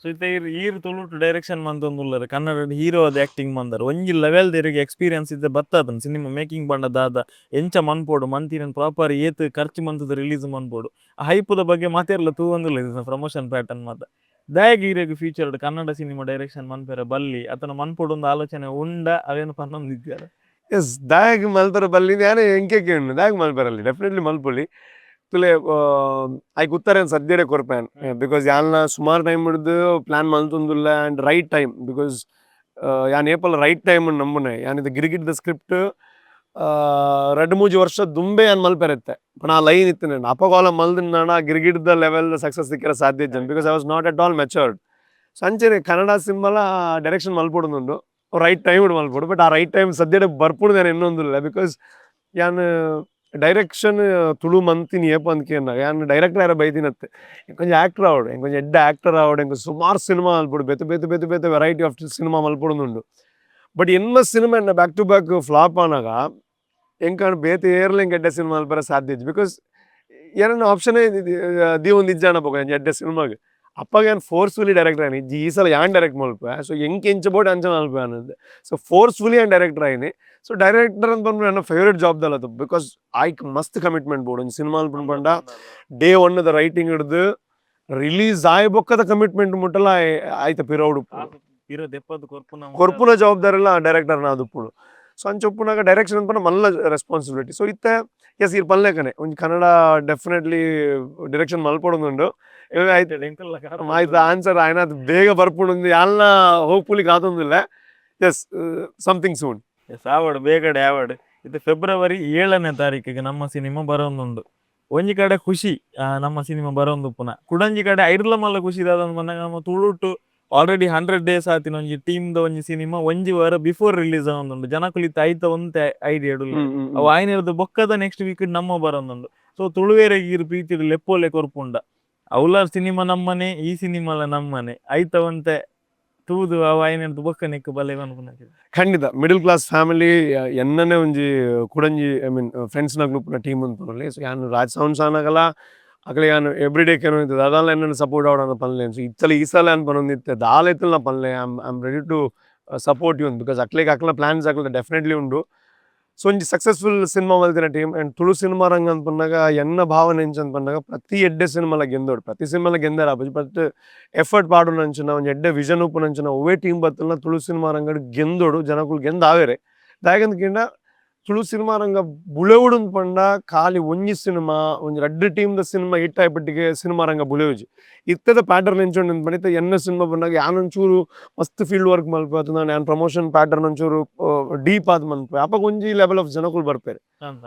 S2: ಸೊ ಇತ್ತೆ ಈರ್ ಈರ್ ತುಳುಟು ಡೈರೆಕ್ಷನ್ ಮಂತೊಂದುಲ್ಲರ್, ಕನ್ನಡ ಹೀರೋ ಆದ್ ಆಕ್ಟಿಂಗ್ ಮಂದರ್, ಒಂಜಿ ಲೆವೆಲ್ ದೆರಿಗೆ ಎಕ್ಸ್ಪೀರಿಯನ್ಸ್ ಇತ್ತೆ ಬತ್ತದನ್. ಸಿನಿಮಾ ಮೇಕಿಂಗ್ ಪಂಡ ದಾದ, ಎಂಚ ಮನ್ಪೊಡು, ಮಂತಿನ ಪ್ರಾಪರ್ ಏತ್ ಖರ್ಚು ಮಂತದ ರಿಲೀಸ್ ಮನ್ಪೊಡು, ಆ ಹೈಪುದ ಬಗ್ಗೆ ಮಾತೆರ್ಲ ತೂವೊಂದುಲ್ಲ, ಪ್ರಮೋಷನ್ ಪ್ಯಾಟರ್ನ್ ಮಾತ. ದಾಯೆಗ್ ಈರೆಗ್ future Kannada cinema direction ಮನ್ಪೆರೆ ಬಲ್ಲಿ ಅತನ ಮನ್ಪೊಡು ಒಂದು ಆಲೋಚನೆ ಉಂಡ? ಅವೇನು ಪನ್ನೊಂದಿದ್ದಾರ?
S1: ಎಸ್, ದಾಯಗ್ ಮಲ್ಪರ ಬಲ್ಲಿ, ಯಾನೆ ಎಂಕೆ ಕೇಂಡು ದಾಯಗ್ ಮಲ್ಪರಲ್ಲಿ, ಡೆಫಿನೆಟ್ಲಿ ಮಲ್ಪೊಲಿ. ತುಲೆ, ಐಕ್ ಉತ್ತರ ಸದ್ಯಡೆ ಕೊರ್ಪೇನ್, because ಯಾಲ್ನ ಸುಮಾರು ಟೈಮ್ ಹಿಡ್ದು ಪ್ಲಾನ್ ಮಲ್ತೊಂದುಲ್ಲ. And right time, because ಯಾನ್ ಏಪಲ್ ರೈಟ್ ಟೈಮ್ ನಂಬುನೆ. ಯಾನ್ ಇದು ಗಿರಿಗಿಟ್ದ ಸ್ಕ್ರಿಪ್ಟ್ 2-3 ವರ್ಷ ದುಂಬೆ ಯಾನ್ ಮಲ್ಪೆರತ್ತೆ ಪಣ ಆ ಲೈನ್ ಇತ್ತು. ನಾನು ಅಪಗೋಲ ಮಲ್ದಿನ ಗಿರಿಗಿಟ್ದ ಲೆವೆಲ್ ಸಕ್ಸಸ್ ಸಿಕ್ಕಿರ ಸಾಧ್ಯ ಇಜ್ಜನ್, because I was not at all matured. So ಅಂಚನೆ ಕನ್ನಡ ಸಿನಿಮಾಲ ಡೈರೆಕ್ಷನ್ ಮಲ್ಪೊಡುಂದುಂಡು, ರೈಟ್ ಟೈಮ್ ಮಲ್ಪೊಡು. ಬಟ್ ಆ ರೈಟ್ ಟೈಮ್ ಸದ್ಯಡೆ ಬರ್ಪುಡು ನಾನು ಇನ್ನೊಂದಿಲ್ಲ, because ಯಾನ್ ಡೈರೆಕ್ಷನ್ ತುಳು ಮಂತಿನಿ ಏಪ ಅಂದ್ ಕೇನ್ನಾಗ, ಯಾನ್ ಡೈರೆಕ್ಟರ್ ಯಾರ ಬೈದಿನತ್ತೆ, ಕೊಂಚ ಆಕ್ಟರ್ ಆವಡು, ಕೊಂಚ ಎಡ್ಡೆ ಆಕ್ಟರ್ ಆವಡು, ಎಂಕ್ ಸುಮಾರು ಸಿನಿಮಾ ಮಲ್ಪೊಡು, ಬೇತೆ ಬೇತೆ ಬೇತೆ ಬೇತೆ variety of cinema ಮಲ್ಪೊಡುಂದುಂಡು. But ಎನ್ನ ಸಿನಿಮಾ ಎನ್ನ back to back flap ಆನಾಗ ಎಂಕಾಂಡ ಬೇತೆ ಏರ್ಲ ಎಂಕ್ ಎಡ್ಡೆ ಸಿನಿಮಾ ಮಲ್ಪರ ಸಾಧ್ಯ ಇಜ್ಜಿ, because ಏನನ್ನ ಆಪ್ಷನ್ ದೀವೊಂದು ಇಜ್ಜಾಣ ಪೋಕ ಎಡ್ಡೆ ಸಿನಿಮಾಗ್. ಅಪ್ಪಗ ಯಾನ್ ಫೋರ್ಸ್ಫುಲಿ ಡೈರೆಕ್ಟರ್ ಆಯ್ನಿ. ಈ ಸಲ ಯಾನ್ ಡೈರೆಕ್ಟ್ ಮಲ್ಪೆ, ಸೊ ಎಂಕ್ ಎಂಚ ಬೋಡು ಅಂಚ ಮಲ್ಪೆ ಅನ್ನೋದು. ಸೊ ಫೋರ್ಸ್ಫುಲಿ ಯಾನ್ ಡೈರೆಕ್ಟರ್ ಆಯ್ನಿ. ಸೊ ಡೈರೆಕ್ಟರ್ ಅಂತ ಪನ್ಪುನ ನನ್ನ ಫೇವ್ರೆಟ್ ಜಾಬ್ ದಲ್ಲ ಅದು, because ಐಕ್ ಮಸ್ತ್ ಕಮಿಟ್ಮೆಂಟ್ ಬೋಡು. ಒಂಜಿ ಸಿನಿಮಾ ಪಂಡ day one the writing ಹಿಡ್ದು ರಿಲೀಸ್ ಆಯ್ ಬೊಕ್ಕದ ಕಮಿಟ್ಮೆಂಟ್ ಮುಟ್ಟಲ ಆಯ್ತ ಪಿರೌಡು.
S2: ಇರೋ ದೆಪ್ಪದ ಕೊರ್ಪುನ
S1: ಕೊರ್ಪುನ ಜವಾಬ್ದಾರಿ ಎಲ್ಲ ಡೈರೆಕ್ಟರ್ ನ ಉಪ್ಪುಡು. ಸೊ ಅಂಚ ಉಪ್ಪುನಾಗ ಡೈರೆಕ್ಷನ್ ಅನ್ಪುನ ಮಲ್ಲ ರೆಸ್ಪಾನ್ಸಿಬಿಲಿಟಿ. ಸೊ ಇತ್ತೆ ಎಸ್, ಇರ್ ಪಲ್ಲೆಕನೆ ಒಂಜಿ ಕನ್ನಡ ಡೆಫಿನೆಟ್ಲಿ ಡೈರೆಕ್ಷನ್ ಮಲ್ಪೊಡುಂದುಂಡು. ಆಯ್ತು ಆಯ್ತು, ಆನ್ಸರ್ ಆಯ್ನ ಬೇಗ ಬರ್ಪುಂಡು ಯಾಲ್ನ ಹೋಗ್ಪುಲಿಕ್ ಆತೊಂದಿಲ್ಲ. S, something soon.
S2: S, ಆವಡ್ ಬೇಗಡೆ ಆವಡ್. ಇದು ಫೆಬ್ರವರಿ 7ನೇ ತಾರೀಕಿಗೆ ನಮ್ಮ ಸಿನಿಮಾ ಬರೋಂದುಂಡು. ಒಂಜಿ ಕಡೆ ಖುಷಿ, ನಮ್ಮ ಸಿನಿಮಾ ಬರೋಂದುಪ್ಪುನ. ಕುಡಂಜಿ ಕಡೆ ಐರ್ಲ ಮಲ್ಲ ಖುಷಿ ದಾದ ಬಂದಾಗ, ನಮ್ಮ ತುಳುಟು ಆಲ್ರೆಡಿ 100 ಡೇಸ್ ಆತಿನ ಒಂಜಿ ಟೀಮ್ ದ ಒಂಜಿ ಸಿನಿಮಾ ಒಂಜಿ ವಾರ ಬಿಫೋರ್ ರಿಲೀಸ್ ಆವೊಂದುಂಡು. ಜನಕುಲಿತ್ತ ಐತ ಒಂತೆ ಐಡಿಯಾ ಅವು ಆಯ್ನಿರ್ದು ಬೊಕ್ಕದ ನೆಕ್ಸ್ಟ್ ವೀಕ್ ನಮ್ಮ ಬರೋಂದುಂಡು. ಸೊ ತುಳುವೇರೆಗ್ ಇರು ಪ್ರೀತಿ ಲೆಪ್ಪೋಲೆ ಕೊರ್ಪುಂಡ, ಅವ್ಲ ಸಿನಿಮಾ ನಮ್ಮನೆ, ಈ ಸಿನಿಮಾಲ ನಮ್ಮನೆ, ಐತ ಒಂತೆ ತೂದು ಅವು ಆಯ್ನಿರ್ದು ಬೊಕ್ಕ ನೆಕ್ಕು ಬಲೆ ಪನ್ಪುನ.
S1: ಖಂಡಿತ, middle class family ಎನ್ನನೆ ಒಂಜಿ ಕುಡಂಜಿ, I mean friends ನ ಗ್ರೂಪ್ ನ ಟೀಮ್ ಅಂತ. ಸೊ ಯಾನ್ ರಾಜ್ ಸೌಂಡ್ಸ್ ಆನಾಗಲ ಅಕಲೆ ಯಾನ್ ಎವ್ರಿ ಡೇ ಕೆನೊಂದಿತ್ತೆ, ದಾದಾಲ ಎನ್ನನ್ ಸಪೋರ್ಟ್ ಆವಡ ಪನ್ಲೆ. ಸೊ ಇತ್ತಲ ಈ ಸಲ ಯಾನ್ ಪನೊಂದಿತ್ತೆ, ದಾಲ ಇತ್ತಲ ಪನ್ಲೆ, I am ready to support you, because ಅಕ್ಲೆಗ್ ಅಕ್ಲ ಪ್ಲಾನ್ಸ್ ಅಕ್ಲ ಡೆಫಿನೆಟ್ಲಿ ಉಂಡು. ಸೊ ಒಂಜಿ ಸಕ್ಸಸ್ಫುಲ್ ಸಿನಿಮಾ ಮಲ್ತಿನ team. And Tulu cinema ರಂಗ ಅಂತ ಪನ್ನಗ ಎನ್ನ ಭಾವನೆ ಎಂಚ ಅಂತ ಪನ್ನಗ, ಪ್ರತಿ ಎಡ್ಡೆ ಸಿನಿಮಾಲ ಗೆಂದೋಡು. ಪ್ರತಿ ಸಿನಿಮಾಲ ಗೆಂದರ ಆಪುಜಿ, ಬಟ್ ಎಫರ್ಟ್ ಪಾಡುನಂಚಿನ, ಒಂಜಿ ಎಡ್ಡೆ ವಿಷನ್ ಉಪ್ಪುನಂಚಿನ ಒವ್ವೇ ಟೀಮ್ ಬತ್ತಲ್ನ ತುಳು ಸಿನಿಮಾ ರಂಗಡ್ ಗೆಂದೋಡು, ಜನಕುಲು ಗೆಂದಾವೆರೆ. ದಾಯೆಗಂದ್ ಕೇಂಡ, ತುಳು ಸಿನಿಮಾ ರಂಗ ಬುಳೆವುಡುಂದ್ ಪಂಡ ಖಾಲಿ ಒಂಜಿ ಸಿನಿಮಾ, ಒಂಜಿ ರಡ್ಡ್ ಟೀಮ್ ದ ಸಿನಿಮಾ ಹಿಟ್ ಆಯ್ಪಟ್ಟಿಗೆ ಸಿನಿಮಾ ರಂಗ ಬುಳೆವುಜಿ. ಇತ್ತೆದ ಪ್ಯಾಟರ್ನ್ ಎಂಚ ಉಂಡು ಪಂಡ, ಇತ್ತೆ ಎನ್ನ ಸಿನಿಮಾ ಪನ್ನಗ ಯಾನ್ ಒಂಚೂರು ಮಸ್ತ್ ಫೀಲ್ಡ್ ವರ್ಕ್ ಮಲ್ಪೆ, ಅತ್ತ್ಂಡ ಯಾನ್ ಪ್ರಮೋಷನ್ ಪ್ಯಾಟರ್ನ್ ಒಂಚೂರು ಡೀಪ್ ಆದ್ ಮನ್ಪೆ, ಅಪಗ ಒಂಜಿ ಲೆವೆಲ್ ಆಫ್ ಜನಕುಲು ಬರ್ಪೆರ್.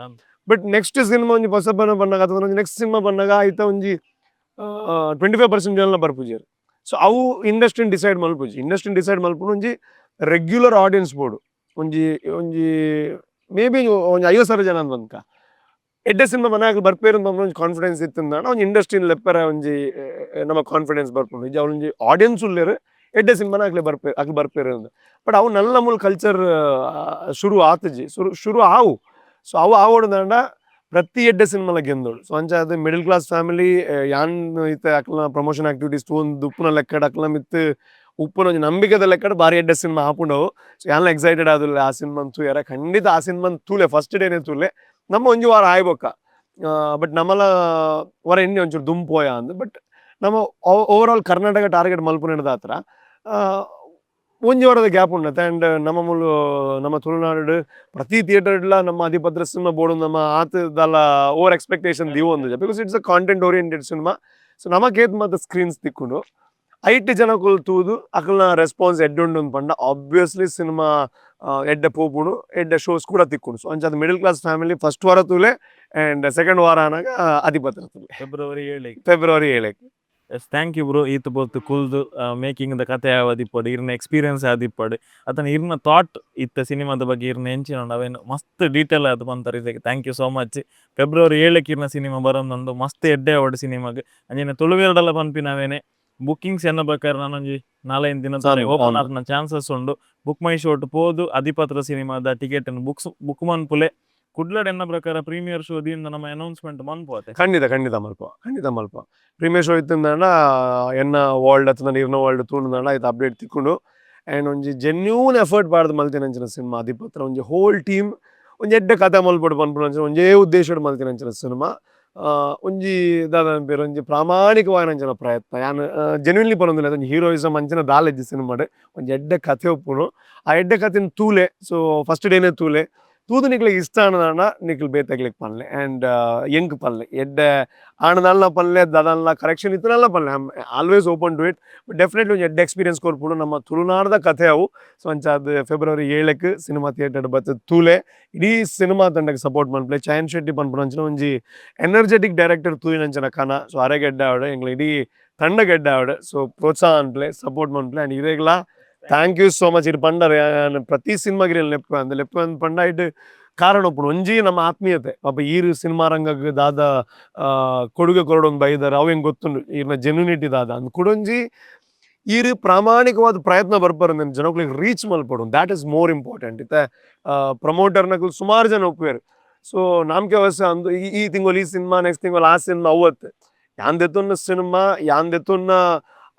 S1: But next cinema ಒಂಜಿ ಪೊಸಬನ ಬನ್ನಗ ಅಥವಾ ಒಂಜಿ ನೆಕ್ಸ್ಟ್ ಸಿನಿಮಾ ಬನ್ನಗ ಐತ ಒಂಜಿ 25% ಜನ ಬರ್ಪುಜೆರ್. ಸೊ ಅವು ಇಂಡಸ್ಟ್ರಿನ್ ಡಿಸೈಡ್ ಮಲ್ಪುಜಿ. ಇಂಡಸ್ಟ್ರಿನ್ ಡಿಸೈಡ್ ಮಲ್ಪುನು ಒಂಜಿ ರೆಗ್ಯುಲರ್ ಆಡಿಯನ್ಸ್ ಬೋಡು. ಒಂಜಿ ಒಂಜಿ ಮೇ ಬಿ ಒಂಜಿ 50,000 ಜನ ಬಂದ್ಕ ಎಡ್ಡೆ ಸಿನಿಮಾ ಮನ್ಯಾಗ ಬರ್ಪೇರು ಅಂತ ಒಂಜಿ ಕಾನ್ಫಿಡೆನ್ಸ್ ಇತ್ತಿಂದಾಂಡ, ಒಂಜಿ ಇಂಡಸ್ಟ್ರಿನ್ ಲೆಪ್ಪರೆ ಒಂಜಿ ನಮ್ಮ ಕಾನ್ಫಿಡೆನ್ಸ್ ಬರ್ಪುಂಡು. ಇಜ್ಜಿ ಒಂಜಿ ಆಡಿಯನ್ಸ್ ಉಲ್ಲೆರ್, ಎಡ್ಡೆ ಸಿನಿಮಾನ ಅಕ್ಲೆ ಬರ್ಪೇರು, ಅಕ್ಲು ಬರ್ಪೇರು ಅಂದ್. ಬಟ್ ಅವು ನಲ್ಲ ಮೂಲ ಕಲ್ಚರ್ ಶುರು ಆತುಜಿ, ಶುರು ಶುರು ಆವು. ಸೊ ಅವು ಆವೊಡುದಾಂಡ ಪ್ರತಿ ಎಡ್ಡೆ ಸಿನಿಮಾಲ ಗೆಂದೋಡು. ಸೊ ಅಂಚಾದ್ middle class family ಯಾನ್ ಇತ್ತೆ ಅಕ್ಲ್ನ ಪ್ರಮೋಷನ್ ಆಕ್ಟಿವಿಟೀಸ್ ತೂವೊಂದು ಉಪ್ಪುನ ಲೆಕ್ಕಡ್, ಅಕ್ಲ್ನ ಮಿತ್ತ್ ಉಪ್ಪುನ ಒಂಜಿ ನಂಬಿಕೆದ ಲೆಕ್ಕಡ್ ಬಾರಿ ಎಡ್ಡೆ ಸಿನಿಮಾ ಆಪುಂಡು. ಸೊ ಯಾನ್ಲ ಎಕ್ಸೈಟೆಡ್ ಆದುಲ್ಲೆ ಆ ಸಿನಿಮಾ ತೂಯರ. ಖಂಡಿತ ಆ ಸಿನಿಮಾ ತೂಲೆ, ಫಸ್ಟ್ ಡೇನೆ ತೂಲೆ. ನಮ್ಮ ಒಂಜಿ ವಾರ ಆಯ್ಬೊಕ್ಕ, ಬಟ್ ನಮ್ಮಲ ವರ ಎಣ್ಣೆ ಒಂಚೂರು ದುಂಪೋಯ ಅಂದ್. ಬಟ್ ನಮ್ಮ over all Karnataka target ಮಲ್ಪುನೆಡ್ದಾತ್ರ ಒಂಜಿ ವಾರದ ಗ್ಯಾಪ್ ಉಂಡತೆ. ಆ್ಯಂಡ್ ನಮ್ಮ ಮೂಲು ನಮ್ಮ ತುಳುನಾಡು ಪ್ರತಿ ಥಿಯೇಟರ್ಡ್ಲ ನಮ್ಮ ಅಧಿಪತ್ರ ಸಿನಿಮಾ ಬೋಡು. ನಮ್ಮ ಆತ್ ದಾಲ ಓವರ್ ಎಕ್ಸ್ಪೆಕ್ಟೇಷನ್ ದೀವೊಂದುಜ, because it's a content oriented cinema. So ನಮಕೇತ್ ಮಾತ ಸ್ಕ್ರೀನ್ಸ್ ತಿಕ್ಕುಂಡು, ಐಟ್ ಜನಕುಲು ತೂದು ಅಕಲ್ನ ರೆಸ್ಪಾನ್ಸ್ ಎಡ್ಡುಂಡು ಪಂಡ ಆಬ್ವಿಯಸ್ಲಿ ಸಿನಿಮಾ ಎಡ್ಡೆ ಪೋಪುಂಡು, ಎಡ್ಡೆ ಶೋಸ್ ಕೂಡ ತಿಕ್ಕುಂಡು. ಸೊ ಅಂಚಾದ್ middle class family first ವಾರ ತೂಲೆ, ಆ್ಯಂಡ್ ಸೆಕೆಂಡ್ ವಾರ ಆನಾಗ ಅಧಿಪತ್ರ ತೂಲೆ.
S2: February 7ಕ್ಕೆ.
S1: February 7ಕ್ಕೆ.
S2: Yes, thank you bro. ಈತ್ ಪೊರ್ತು ಕುಲ್ದು ಮೇಕಿಂಗ್ the ಕತೆ ಆವದಿಪ್ಪಡು, ಇರ್ನ ಎಕ್ಸ್ಪೀರಿಯನ್ಸ್ ಆದಿಪ್ಪಡು, ಅತನ ಇರ್ನ ಥಾಟ್ ಇತ್ತ ಸಿನಿಮಾದ ಬಗ್ಗೆ ಇರ್ನ ಎಂಚಿನ ಅವೇನು ಮಸ್ತ್ ಡೀಟೇಲ್ ಆದ್ ಪಂತರ್. ಇದಕ್ಕೆ thank you so much. February 7ಕ್ಕೆ ಇರ್ನ ಸಿನಿಮಾ ಬರೋದೊಂದು ಮಸ್ತ್ ಎಡ್ಡೆ ಅವಡು ಸಿನಿಮಾಗ್. ಅಂಚನೆ ತುಳುವೆರ್ಡಲ ಪನ್ಪಿನವೇನೆ, ಬುಕ್ಕಿಂಗ್ಸ್ ಎನ್ನ ಪ್ರಕಾರ ನಾನೊಂಜಿ ನಾಲೈದು ದಿನ ಓಪನ್ ಆಪುನ ಚಾನ್ಸಸ್ ಉಂಡು. ಬುಕ್ ಮೈ ಶೋಟ್ ಪೋದು ಅಧಿಪತ್ರ ಸಿನಿಮಾದ ticket books book ಮನ್ಪುಲೆ. ಕುಡ್ಲಡ್ ಎನ್ನ ಪ್ರಕಾರ ಪ್ರೀಮಿಯರ್ ಶೋ ದಿಂದ ನಮ್ಮ ಅನೌನ್ಸ್ಮೆಂಟ್ ಮನ್ಪುವತೆ.
S1: ಖಂಡಿತ, ಖಂಡಿತ ಮಲ್ಪ, ಖಂಡಿತ ಮಲ್ಪ. ಪ್ರೀಮಿಯರ್ ಶೋ ಇತ್ತಿಂದಾಂಡ ಎನ್ನ ವರ್ಲ್ಡ್ ಅತ್ತ್ಂಡ ಇರ್ನ ವರ್ಲ್ಡ್ ತೂಂಡಾಂಡ ಐತ ಅಪ್ಡೇಟ್ ತಿಕ್ಕುಂಡು. ಆ್ಯಂಡ್ ಒಂಜಿ ಜೆನ್ಯೂನ್ ಎಫರ್ಟ್ ಪಾಡ್ದ್ ಮಲ್ತಿನಂಚಿನ ಸಿನಿಮಾ ಅಧಿಪತ್ರ. ಒಂಜಿ ಹೋಲ್ ಟೀಮ್ ಒಂಜಿ ಎಡ್ಡೆ ಕತೆ ಮಲ್ಪೊಡು ಪನ್ಪುನಂಚಿನ ಒಂಜೇ ಉದ್ದೇಶಡ್ ಮಲ್ತಿನಂಚಿನ ಸಿನಿಮಾ. ಒಂಜಿ ದಾದ ಪನ್ಪೆರ್, ಒಂಜಿ ಪ್ರಾಮಾಣಿಕವಾಯಿನಂಚಿನ ಪ್ರಯತ್ನ. ಯಾನ್ ಜೆನ್ಯೂನ್ಲಿ ಪನೊಂದುಲ್ಲೆ, ಒಂಜಿ ಹೀರೋಯಿಸಮ್ ಅಂಚಿನ ದಾಲ ಇಜ್ಜಿ ಸಿನಿಮಾಡ್. ಒಂಜಿ ಎಡ್ಡೆ ಕತೆ ಉಪ್ಪುಂಡು. ಆ ಎಡ್ಡೆ ಕತೆನ್ ತೂಲೆ. ಸೊ ಫಸ್ಟ್ ಡೇನೆ ತೂಲೆ. ತೂದು ನಿಕ್ಲೆಗ್ ಇಷ್ಟ ಆಂಡದಾಂಡ ನಿಕ್ಲ್ ಬೇತೆಗ್ಲೆಗ್ ಪನ್ಲೆ. ಆ್ಯಂಡ್ ಎಂಕ್ ಪನ್ಲೆ. ಎಡ್ಡೆ ಆಂಡದಾಲ್ನ ಪನ್ಲೆ, ದಾದಾನ್ಲ correction ಇತ್ತುಂಡಲ ಪನ್ಲೆ. I am always open to it. But definitely ಒಂಜಿ ಎಡ್ಡೆ ಎಕ್ಸ್ಪೀರಿಯನ್ಸ್ ಕೊರ್ಪುಂಡು. ನಮ್ಮ ತುಳುನಾಡ್ದ ಕಥೆ ಅವು. ಸೊ ಅಂಚಾದ್ ಫೆಬ್ರವರಿ 7ಕ್ಕೆ ಸಿನಿಮಾ ಥಿಯೇಟರ್ ಬತ್ತ್ ತೂಲೆ. ಇಡೀ ಸಿನಿಮಾ ತಂಡಗ್ ಸಪೋರ್ಟ್ ಮನ್ಪುಲೆ. ಚಯನ್ ಶೆಟ್ಟಿ ಪನ್ಪುನಂಚಿನ ಒಂಜಿ ಎನರ್ಜೆಟಿಕ್ ಡೈರೆಕ್ಟರ್ ತೂಯಿನಂಚಿನ ಕನ. ಸೊ ಅರೆಗ್ ಎಡ್ಡೆ ಆವಡ್, ಎಂಕ್ಲ ಇಡೀ ತಂಡಗ್ ಎಡ್ಡೆ ಆವಡ್. ಸೊ ಪ್ರೋತ್ಸಾಹ ಮನ್ಪುಲೆ, ಸಪೋರ್ಟ್ ಮನ್ಪುಲೆ. ಆ್ಯಂಡ್ ಇರೆಗ್ಲಾ thank you so much. ಇರ್ ಪಂಡರ್ ಯಾನ್ ಪ್ರತಿ ಸಿನಿಮಾಗ್ ಇರೆನ್ ಲೆಪ್ಪುವೆ ಅಂದ್. ಲೆಪ್ಪುವೆ ಅಂದ್ ಪಂಡ ಐಟ್ ಕಾರಣ ಉಪ್ಪುಂಡು. ಒಂಜಿ ನಮ್ಮ ಆತ್ಮೀಯತೆ. ಪಾಪ ಈರ್ ಸಿನಿಮಾ ರಂಗಗ್ ದಾದ ಕೊಡುಗೆ ಕೊರೊಡೊಂದು ಬೈದರ್, ಅವು ಎಂಕ್ ಗೊತ್ತುಂಡು, ಈರ್ನ ಜೆನ್ಯೂನಿಟಿ ದಾದ ಅಂದ್. ಕುಡೊಂಜಿ ಈರ್ ಪ್ರಾಮಾಣಿಕವಾದ ಪ್ರಯತ್ನ ಬರ್ಪರ್ ಜನಕ್ಲೆಗ್ ರೀಚ್ ಮಲ್ಪೊಡು. That is more important. ಇತ್ತೆ ಪ್ರಮೋಟರ್ ನಕುಲು ಸುಮಾರು ಜನ ಉಪ್ಪುವೆರ್. ಸೊ ನಾಮ್ಕೆ ವಾಸ್ತೆ ಅಂದು ಈ ಈ ತಿಂಗೊಲು ಈ ಸಿನಿಮಾ, ನೆಕ್ಸ್ಟ್ ತಿಂಗೊಲು ಆ ಸಿನಿಮಾ ಅವತ್. ಯಾನ್ ದೆತ್ತೊನ್ನ ಸಿನಿಮಾ, ಯಾನ್ ದೆತ್ತೊನ್ನ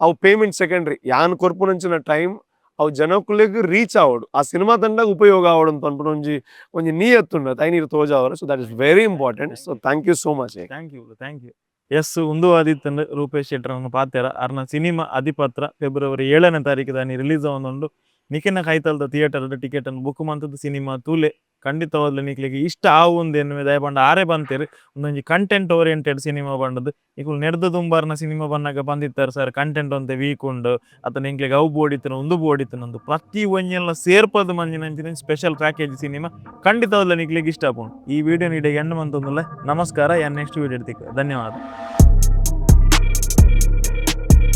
S1: ಅವು ಪೇಮೆಂಟ್ ಸೆಕೆಂಡ್ರಿ. ಯಾನ್ ಕೊರ್ಪುನಂಚಿನ ಟೈಮ್ ಅವು ಜನಕುಲೆಗ್ ರೀಚ್ ಆವೊಡು, ಆ ಸಿನಿಮಾ ತಂಡಗ್ ಉಪಯೋಗ ಆವೊಡು ಅಂತ ಪನ್ಪುನ ಒಂಜಿ ಒಂಜಿ ನಿಯತ್ತುಂಡು, ಐನ್ ಈರ್ ತೋಜಾವರ್. So that is very important. So thank you so much.
S2: Thank you, thank you. Yes, ಉಂದು ಆದಿತ್ತಂಡ್ ರೂಪೇಶ್ ಶೆಟ್ಟರನ್ನು ಪಾತೆರ. ಅರ್ನ ಸಿನಿಮಾ ಅಧಿಪತ್ರ ಫೆಬ್ರವರಿ 7ನೇ ತಾರೀಕು ದಾನಿ ರಿಲೀಸ್ ಆವೊಂದುಂಡು. ನಿಕ್ಲೆನ ಕೈತಲ್ದ ಥಿಯೇಟರ್ ಟಿಕೆಟ್ ಅನ್ನು ಬುಕ್ ಮಂತುದು ಸಿನಿಮಾ ತೂಲೆ. ಖಂಡಿತವಾದ್ಲ ನಿಕ್ಲೆಗ್ ಇಷ್ಟ ಆವುಂದು ಎನ್ನುವೆ. ದಾಯೆ ಪಂಡ ಆರೆ ಪಂತೆರ್, ಉಂದೊಂಜಿ content oriented cinema ಪಂಡುದು. ನಿಕುಲು ನೆಡ್ದ್ ದುಂಬಾರ್ನ ಸಿನಿಮಾ ಬನ್ನಗ ಪಂದಿತ್ತಾರೆ, ಸರ್ ಕಂಟೆಂಟ್ ಒಂತೆ ವೀಕ್ ಉಂಡು, ಅತ್ತ ನಿಂಕ್ಲೆಗ್ ಅವು ಬೋಡಿತ್ತುಂಡು, ಉಂದು ಬೋಡಿತ್ತುಂಡು. ಪ್ರತಿ ಒಂಜೆಲ್ಲ ಸೇರ್ಪದ್ ಮಂಜಿನಂಚಿನ special package cinema. ಖಂಡಿತವಾದ್ಲ ನಿಕ್ಲೆಗ್ ಇಷ್ಟ ಆಪುಂಡು. ಈ ವಿಡಿಯೋ ಇಡೆಗ್ ಎಂಡ್ ಮಂತೊಂದುಲ್ಲೆ. ನಮಸ್ಕಾರ, ಯಾನ್ ನೆಕ್ಸ್ಟ್ ವಿಡಿಯೋ ತಿಕ್ಕ. ಧನ್ಯವಾದ.